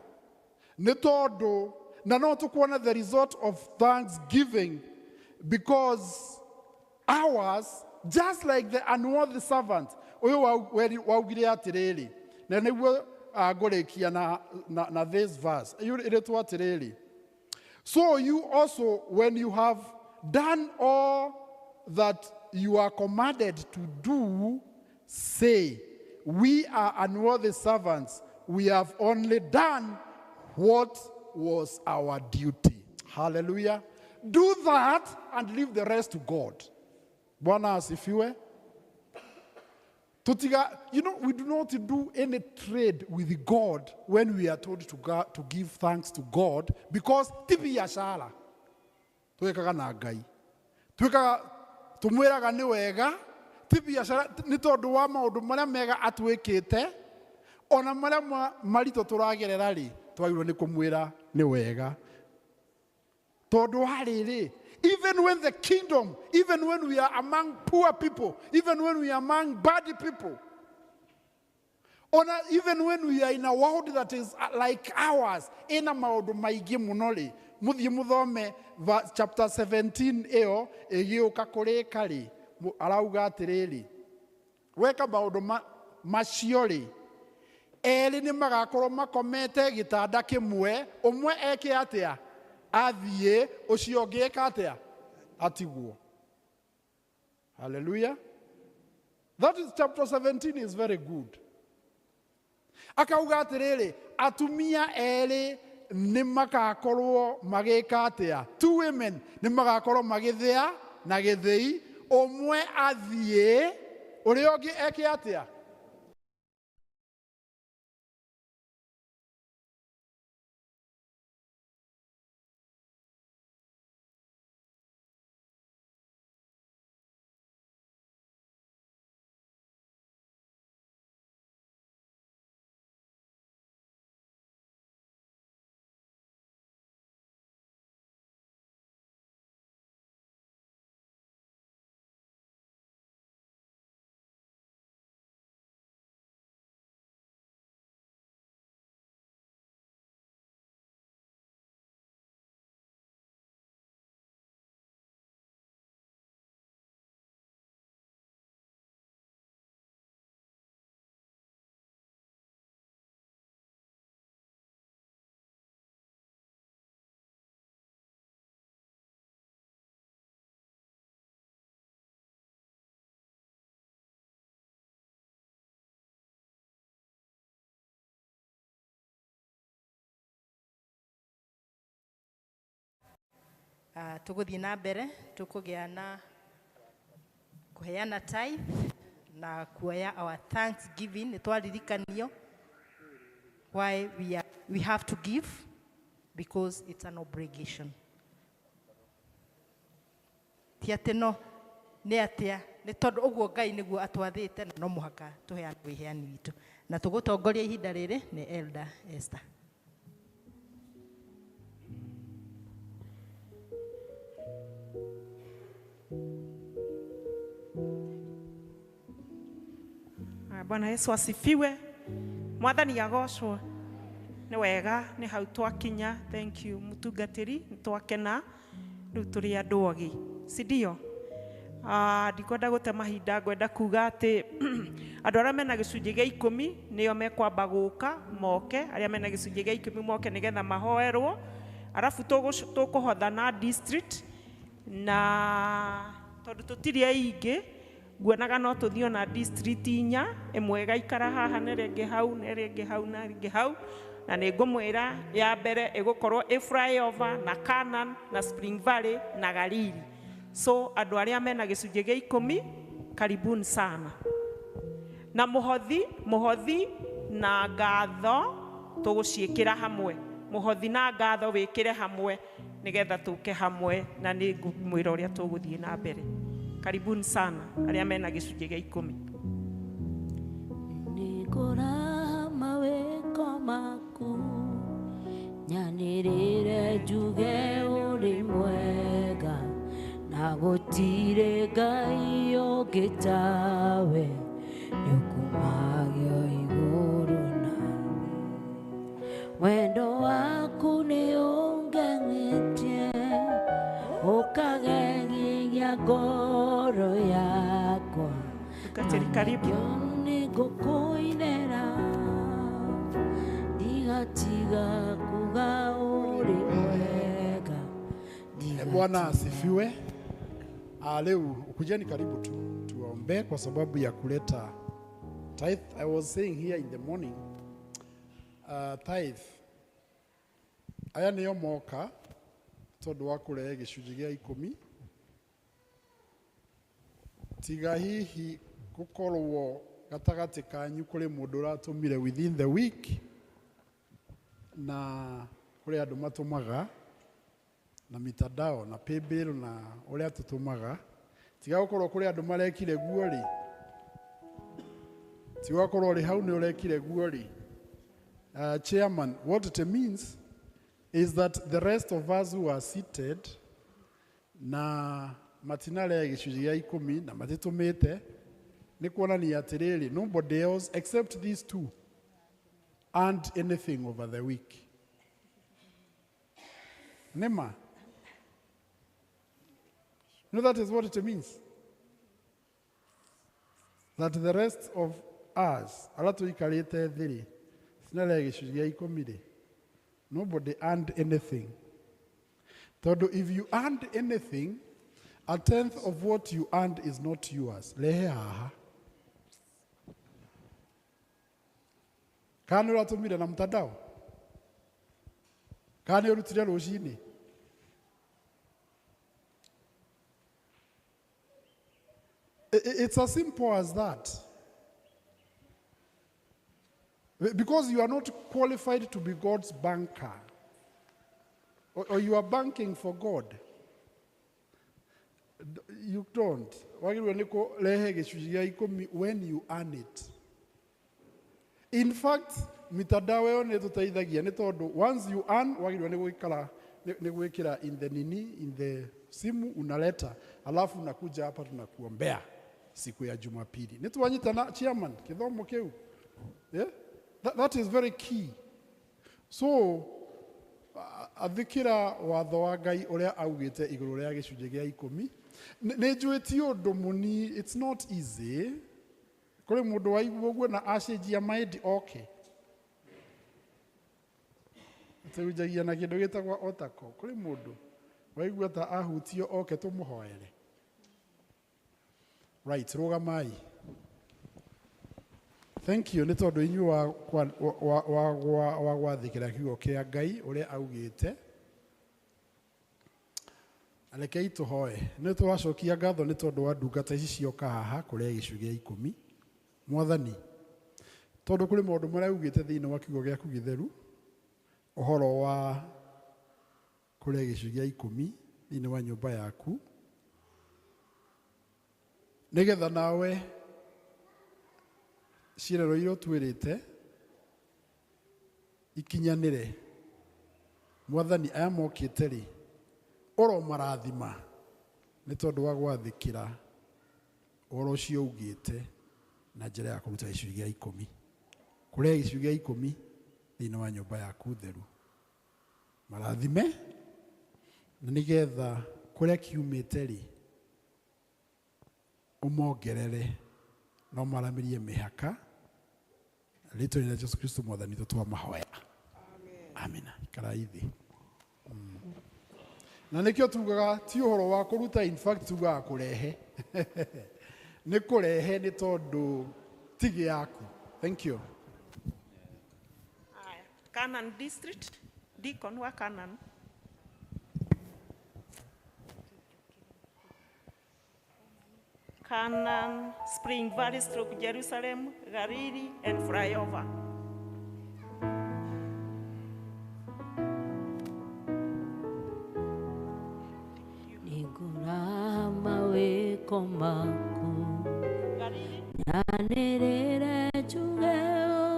nĩ tondũ na no tũkuona the result of thanksgiving, because ours, just like the unworthy servant, ũyũ waugire atĩrĩrĩ, na nĩguo ngũrĩkia na this verse, ĩrĩtwo atĩrĩrĩ, so you also, when you have done all that you are commanded to do, say, we are unworthy servants. We have only done what was our duty. Hallelujah. Do that and leave the rest to God. Bwana asifiwe. Tutiga, you know, we do not do any trade with God when we are told to give thanks to God, because ti biashara. Twekaga na Ngai. Twekaga tumwiraga ni wega, ti biashara ni tondu wa maundu maria mega atwikite, ona maria marito turagerera ri, twagirwo ni kumwira ni wega. Tondu wa riri, even when the kingdom, even when we are among poor people, even when we are among bad people, ona even when we are in a world that is like ours, ina maundu maingi muno ri, muthie muthome chapter 17 ĩyo ĩgĩũka kũrĩka rĩ, arauga atĩrĩrĩ, weka maũndũ macio rĩ, erĩ nĩ magakorwo makomete gĩtanda kĩmwe, ũmwe eke atĩa? Athiĩ, ũcio ũngĩ eka atĩa? Atigwo. Hallelujah. That is chapter 17 is very good. Akauga atĩrĩrĩ, atumia erĩ nĩ magakorwo magĩka atĩa? Two women nĩ magakorwo magĩthĩa na gĩthĩi, ũmwe athiĩ, ũrĩa ũngĩ eke atĩa? Tũgũthiĩ na mbere, tũkũgĩa na kũheana tithe na kuoya our thanksgiving. Nĩ twaririkanio why we have to give, because it's an obligation. Ti atĩ no, nĩ atĩa, nĩ tondũ ũguo Ngai nĩguo atwathĩte na no mũhaka tũheane wĩheani witũ. Na tũgũtongoria ihinda rĩrĩ nĩ Elder Esther. Bwana Yesu asifiwe. Mwathani agocwo. Nĩ wega nĩ hau twakinya. Thank you mũtungatĩri, nĩ twakena rĩu tũrĩ andũ ogĩ, si ndio? Ndikwenda gũte mahinda, ngwenda kuga atĩ andũ arĩa mena gĩcunjĩ gĩa 10 nĩo mekwamba gũka moke, arĩa mena gĩcunjĩ gĩa 10 moke nĩgetha mahoerwo, arabu tũkũhotha na district, na tondũ tũtirĩ aingĩ nguonaga no tũthiĩ ona district 4, ĩmwe ĩgaikara haha na ĩrĩa ĩngĩ hau na ĩrĩa ĩngĩ hau na ĩrĩa ĩngĩ hau, na nĩ ngũmwĩra ya mbere ĩgũkorwo ĩ flyover na Canaan na Spring Valley na Galili. So andũ arĩa mena gĩcunjĩ gĩa 10 karibuni sana. Na mũhothi na ngatho tũgũciĩkĩra hamwe, mũhothi na ngatho wĩkĩre hamwe nĩgetha tũke hamwe, na nĩ ngũmwĩra ũrĩa tũgũthiĩ na mbere. Karibuni sana arĩa mena gĩcunjĩ gĩa 10. Nĩngũraha mawĩko maku, nyanĩrĩre njuge ũrĩ mwega, na gũtirĩ Ngai ũngĩ tawe, nĩũkumagio igũrũ na thĩ. Wendo waku nĩũngegetie, ũkagegia ngoro yakwa. Mũtungatĩri, karibu. Nĩngũkũinĩra, ndigatiga kuga ũrĩ mwega. Bwana asifiwe. Leo kujeni karibu tu tuombe kwa sababu ya kuleta tithe. I was saying here in the morning, tithe aya nĩo moka tondũ wa kũrehe gĩcunjĩ gĩa 10, tiga hihi gũkorwo gatagatĩ kanyu kũrĩ mũndũ ũratũmire within the week, na kũrĩ andũ matũmaga na mitandao na paybill na ũrĩa tũtũmaga, tiga gũkorwo kũrĩ andũ marekire guo rĩ, tiga gũkorwo rĩ hau nĩ ũrekire guo rĩ. Chairman, what it means is that the rest of us who are seated na matinarĩa gĩcunjĩ gĩa 10 na matitũmĩte, nĩ kuonania atĩrĩrĩ, nobody else except these two earned anything over the week. Nema. No, that is what it means. That the rest of us, arĩa tũikarĩte thĩ rĩ, tinarĩa gĩcunjĩ gĩa 10 rĩ, nobody earned anything. Tondũ if you earned anything, a tenth of what you earned is not yours. Rehe haha. Kana nĩ ũratũmire na mtandao? Kana nĩ ũrutire rũcinĩ? It's as simple as that. Because you are not qualified to be God's banker. Or you are banking for God. You don't. Wagĩrĩirwo nĩ kũrehe gĩcunjĩ gĩa 10 when you earn it. In fact, mitandao ĩyo nĩ ĩtũteithagia nĩ tondũ once you earn, wagĩrĩirwo nĩ gũikara nĩ gwĩkĩra in the nini, in the simu unaleta, alafu unakuja hapa tunakuombea siku ya Jumapili. Nĩ twanyitana chairman kĩthomo kĩu. Yeah? That is very key. So athĩkĩra watho wa Ngai ũrĩa augĩte igũrũ rĩa gĩcunjĩ gĩa 10. Nĩ njũĩ ti ũndũ mũni, it's not easy. Kũrĩ mũndũ waigua ũguo na acenjia mind oke. Tũhunjagia na kĩndũ gĩtagwo otako. Kũrĩ mũndũ waigua ta ahutio oke tũmũhoere. Right, rũgamai. Thank you nĩ tondũ inyuĩ wa gwathĩkĩra kiugo kĩa Ngai ũrĩa augĩte. Rekei tũhoe. Nĩ tũracokia ngatho nĩ tondũ wa ndungata ici cioka haha kũrĩa gĩcunjĩ gĩa 10. Mwathani, tondũ kũrĩ maũndũ marĩa augĩte thĩinĩ wa kiugo gĩaku gĩtheru, ũhoro wa kũrĩa gĩcunjĩ gĩa 10 thĩinĩ wa nyũmba yaku, nĩgetha nawe ciĩrero iria ũtwĩrĩte ikinyanĩre. Mwathani, aya mokĩte rĩ, ũromarathima nĩ tondũ wa gwathĩkĩra ũhoro ũcio ugĩte Na njĩra ya kũruta gĩcunjĩ gĩa ikũmi, kũrehe gĩcunjĩ gĩa ikũmi thĩinĩ wa nyũmba yaku theru. Marathime na nĩgetha kũrĩa kiumĩte rĩ ũmongerere na ũmaramĩrie mĩhaka rĩtwa rĩa Jesu Kristo mwathani witũ twamahoya. Amina. Ikarai thĩ. Na nĩkĩo tugaga ti ũhoro wa kũruta, in fact tugaga kũrehe. Nĩ kũrehe nĩ tondũ ti gĩaku. Thank you. Aya, Canaan District, Deacon wa Canaan. Canaan, Spring Valley, Stroke Jerusalem, Gariri, and Flyover. Nĩngũrama wĩko maku nyanĩrĩre njuge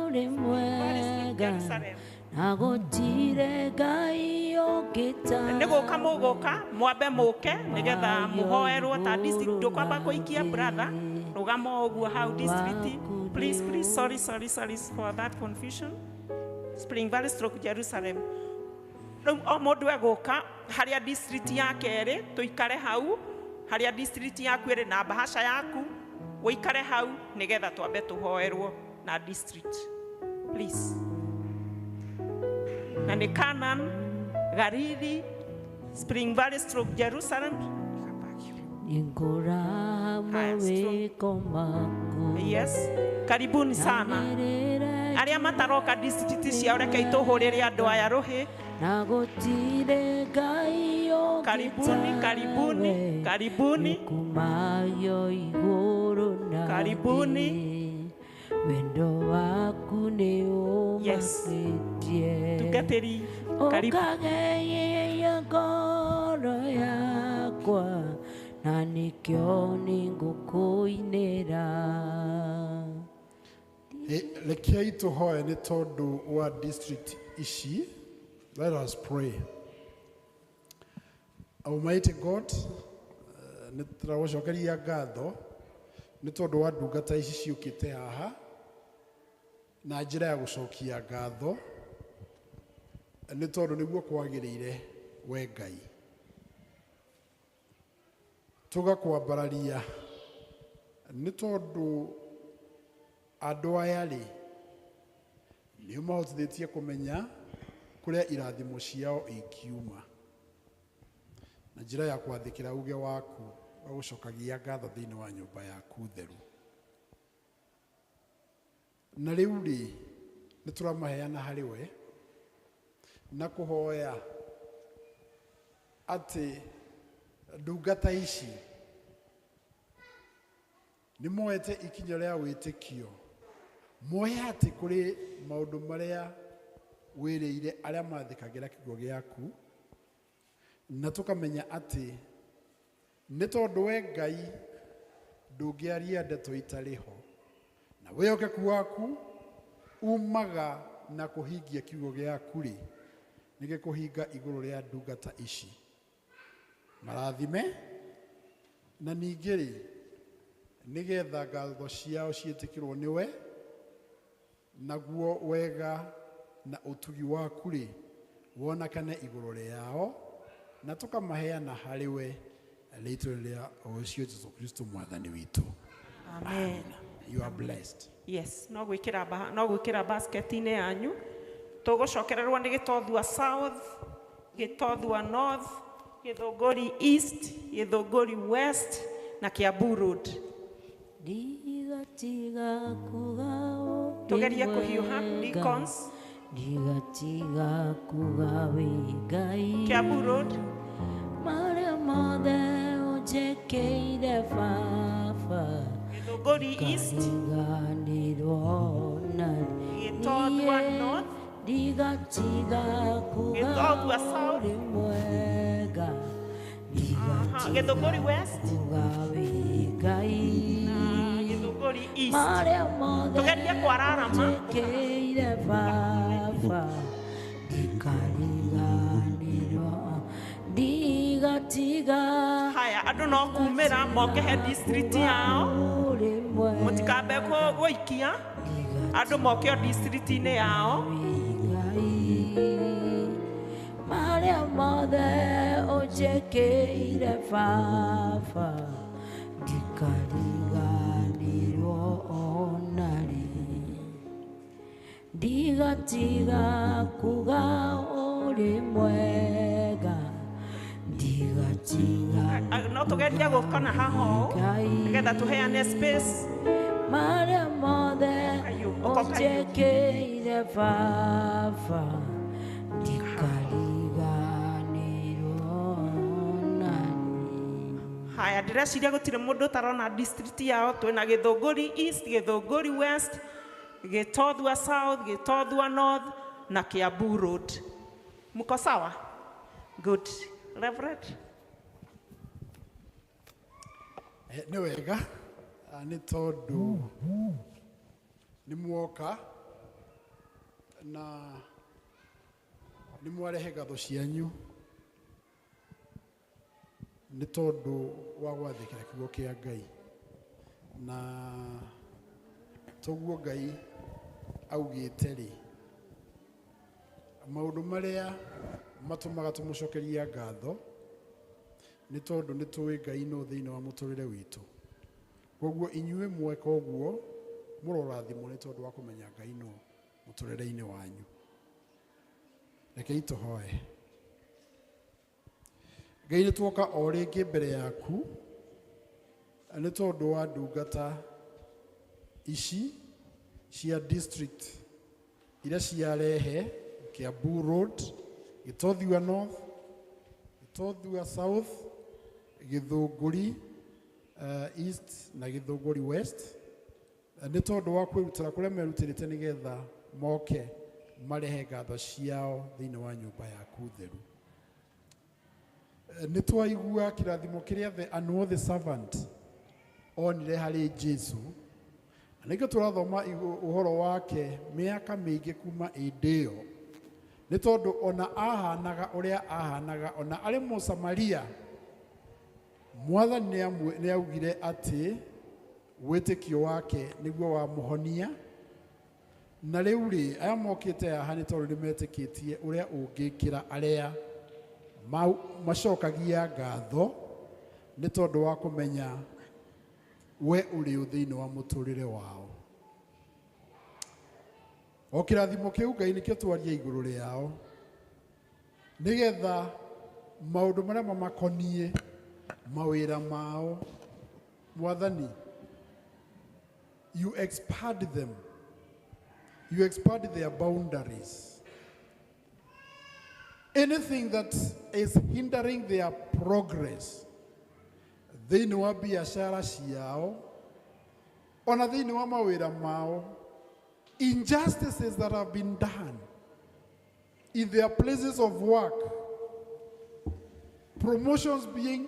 ũrĩ mwega na gũtirĩ Ngai ũngĩ ta Nĩ gũka mũgũka mwambe mũke nĩgetha mũhoerwo ta district. Ndũkwamba kũikia brother, rũgama o ũguo hau district. Please, please, sorry, sorry, sorry for that confusion. Spring Valley Stroke Jerusalem. Rĩu o mũndũ egũka harĩa district yake ĩrĩ, tũikare hau harĩa district yaku ĩrĩ na bahasha yaku, ũikare hau nĩgetha twambe tũhoerwo na district, please. Na nĩ Canaan, Gariri, Spring Valley Stroke Jerusalem. Nĩngũrama wĩko maku. Yes, karibuni sana. Arĩa mataroka district ciao, rekei tũhũrĩre andũ aya rũhĩ. Na gũtirĩ Ngai ũngĩ Karibuni, karibuni, tawe. Karibuni. Nĩkumagio igũrũ na Karibuni. thĩ. Wendo waku nĩ Yes. ũmakĩtie. Tungatĩri, karibu. Ũkageia ngoro yakwa na nĩkĩo nĩngũkũinĩra. Rekei tũhoe nĩ tondũ wa district ici. Let us pray. Almighty God, nĩ tũragũcokeria ngatho nĩ tondũ wa ndungata ici ciũkĩte haha na njĩra ya gũcokia ngatho nĩ tondũ nĩguo kwagĩrĩire we Ngai. Tũgakwambararia nĩ tondũ andũ aya rĩ nĩ ũmahotithĩtie kũmenya kũrĩa irathimo ciao ingiuma na njĩra ya kwathĩkĩra uge waku wa gũcokagia ngatho thĩinĩ wa nyũmba yaku theru. Na rĩu rĩ nĩ tũramaheana harĩ we na kũhoya atĩ ndungata ici nĩ moete ikinya rĩa wĩtĩkio, moe atĩ kũrĩ maũndũ marĩa wĩrĩire arĩa mathĩkagĩra kiugo gĩaku, na tũkamenya atĩ nĩ tondũ we Ngai ndũngĩaria ndeto itarĩ ho, na wĩhokeku waku umaga na kũhingia kiugo gĩaku rĩ nĩ gĩkũhinga igũrũ rĩa ndungata ici. Marathime na ningĩ rĩ nĩgetha ngatho ciao ciĩtĩkĩrwo nĩwe, naguo wega na ũtugi waku rĩ wonekane igũrũ rĩao, na tũkamaheana harĩ we rĩtwa rĩa ũcio Jesu Kristo mwathani witũ. Amen. You are blessed. Yes, no gwĩkĩra no gwĩkĩra basket-inĩ yanyu. Tũgũcokererwo nĩ Gĩtothua South, Gĩtothua North, Gĩthũngũri East, Gĩthũngũri West na Kiambu Road. Ndigatiga kuga ũrĩ Tũgerie kũhiũha, mwega. Deacons. Ndigatiga kuga wĩ Ngai. Kiambu Road. Marĩa mothe ũnjĩkĩire baba. Gĩthũngũri East. Ngariganĩrwo na Gĩtothua niĩ. North. Ndigatiga kuga Gĩtothua South. ũrĩ mwega. Aha, Gĩthũngũri West. Kuga wĩ Ngai. Na Gĩthũngũri East. Marĩa mothe Tũgerie kwararama. ũnjĩkĩire baba. Ndikariganĩrwo, ndigatiga Haya, Haya, andũ no kumĩra moke he district yao, mũtikambe gũikia, andũ moke o district-inĩ yao. Marĩa mothe ũnjĩkĩire baba, ndikariganĩrwo ona rĩ. Ndigatiga kuga ũrĩ mwega, ndigatiga. No tũgerie gũkona haha ũũ nĩgetha tũheane space. Marĩa mothe ũnjĩkĩire baba, ndikariganĩrwo ona rĩ. Haya, ndĩreciria gũtirĩ mũndũ ũtarona district yao. Twĩna Gĩthũngũri East, Gĩthũngũri West, Gĩtothua South, Gĩtothua North na Kiambu Road. Mko sawa? Good. Reverend? Nĩ wega nĩ tondũ nĩ muoka na nĩ mwarehe ngatho cianyu nĩ tondũ wa gwathĩkĩra kiugo kĩa Ngai, na toguo Ngai augĩte rĩ, maũndũ marĩa matũmaga tũmũcokeria ngatho nĩ tondũ nĩ tũĩ Ngai no thĩinĩ wa mũtũrĩre witũ. Koguo inyuĩ mweka ũguo mũrorathimwo nĩ tondũ wa kũmenya Ngai no mũtũrĩre-inĩ wanyu. Rekei tũhoe. Ngai, nĩ tuoka o rĩngĩ mbere yaku nĩ tondũ wa ndungata ici cia district iria ciarehe Kiambu Road, Gĩtothua North, Gĩtothua South, Gĩthũngũri East na Gĩthũngũri West, nĩ tondũ wa kwĩrutĩra kũrĩa merutĩrĩte nĩgetha moke marehe ngatho ciao thĩinĩ wa nyũmba yaku theru. Nĩ twaigua kĩrathimo kĩrĩa the unworthy servant onire harĩ Jesu, na nĩkĩo tũrathoma ũhoro wake mĩaka mĩingĩ kuma ĩndĩ ĩyo, nĩ tondũ ona ahanaga ũrĩa ahanaga, ona arĩ Mũsamaria, Mwathani nĩ augire atĩ wĩtĩkio wake nĩguo wamũhonia. Na rĩu rĩ, aya mokĩte haha nĩ tondũ nĩ metĩkĩtie ũrĩa ũngĩkĩra arĩa macokagia ngatho nĩ tondũ wa kũmenya we ũrĩ ũ thĩinĩ wa mũtũrĩre wao. O kĩrathimo kĩu Ngai nĩkĩo twaria igũrũ rĩao, nĩgetha maũndũ marĩa mamakoniĩ mawĩra mao, Mwathani, you expand them, you expand their boundaries. Anything that is hindering their progress thĩinĩ wa biacara ciao, ona thĩinĩ wa mawĩra mao, injustices that have been done in their places of work, promotions being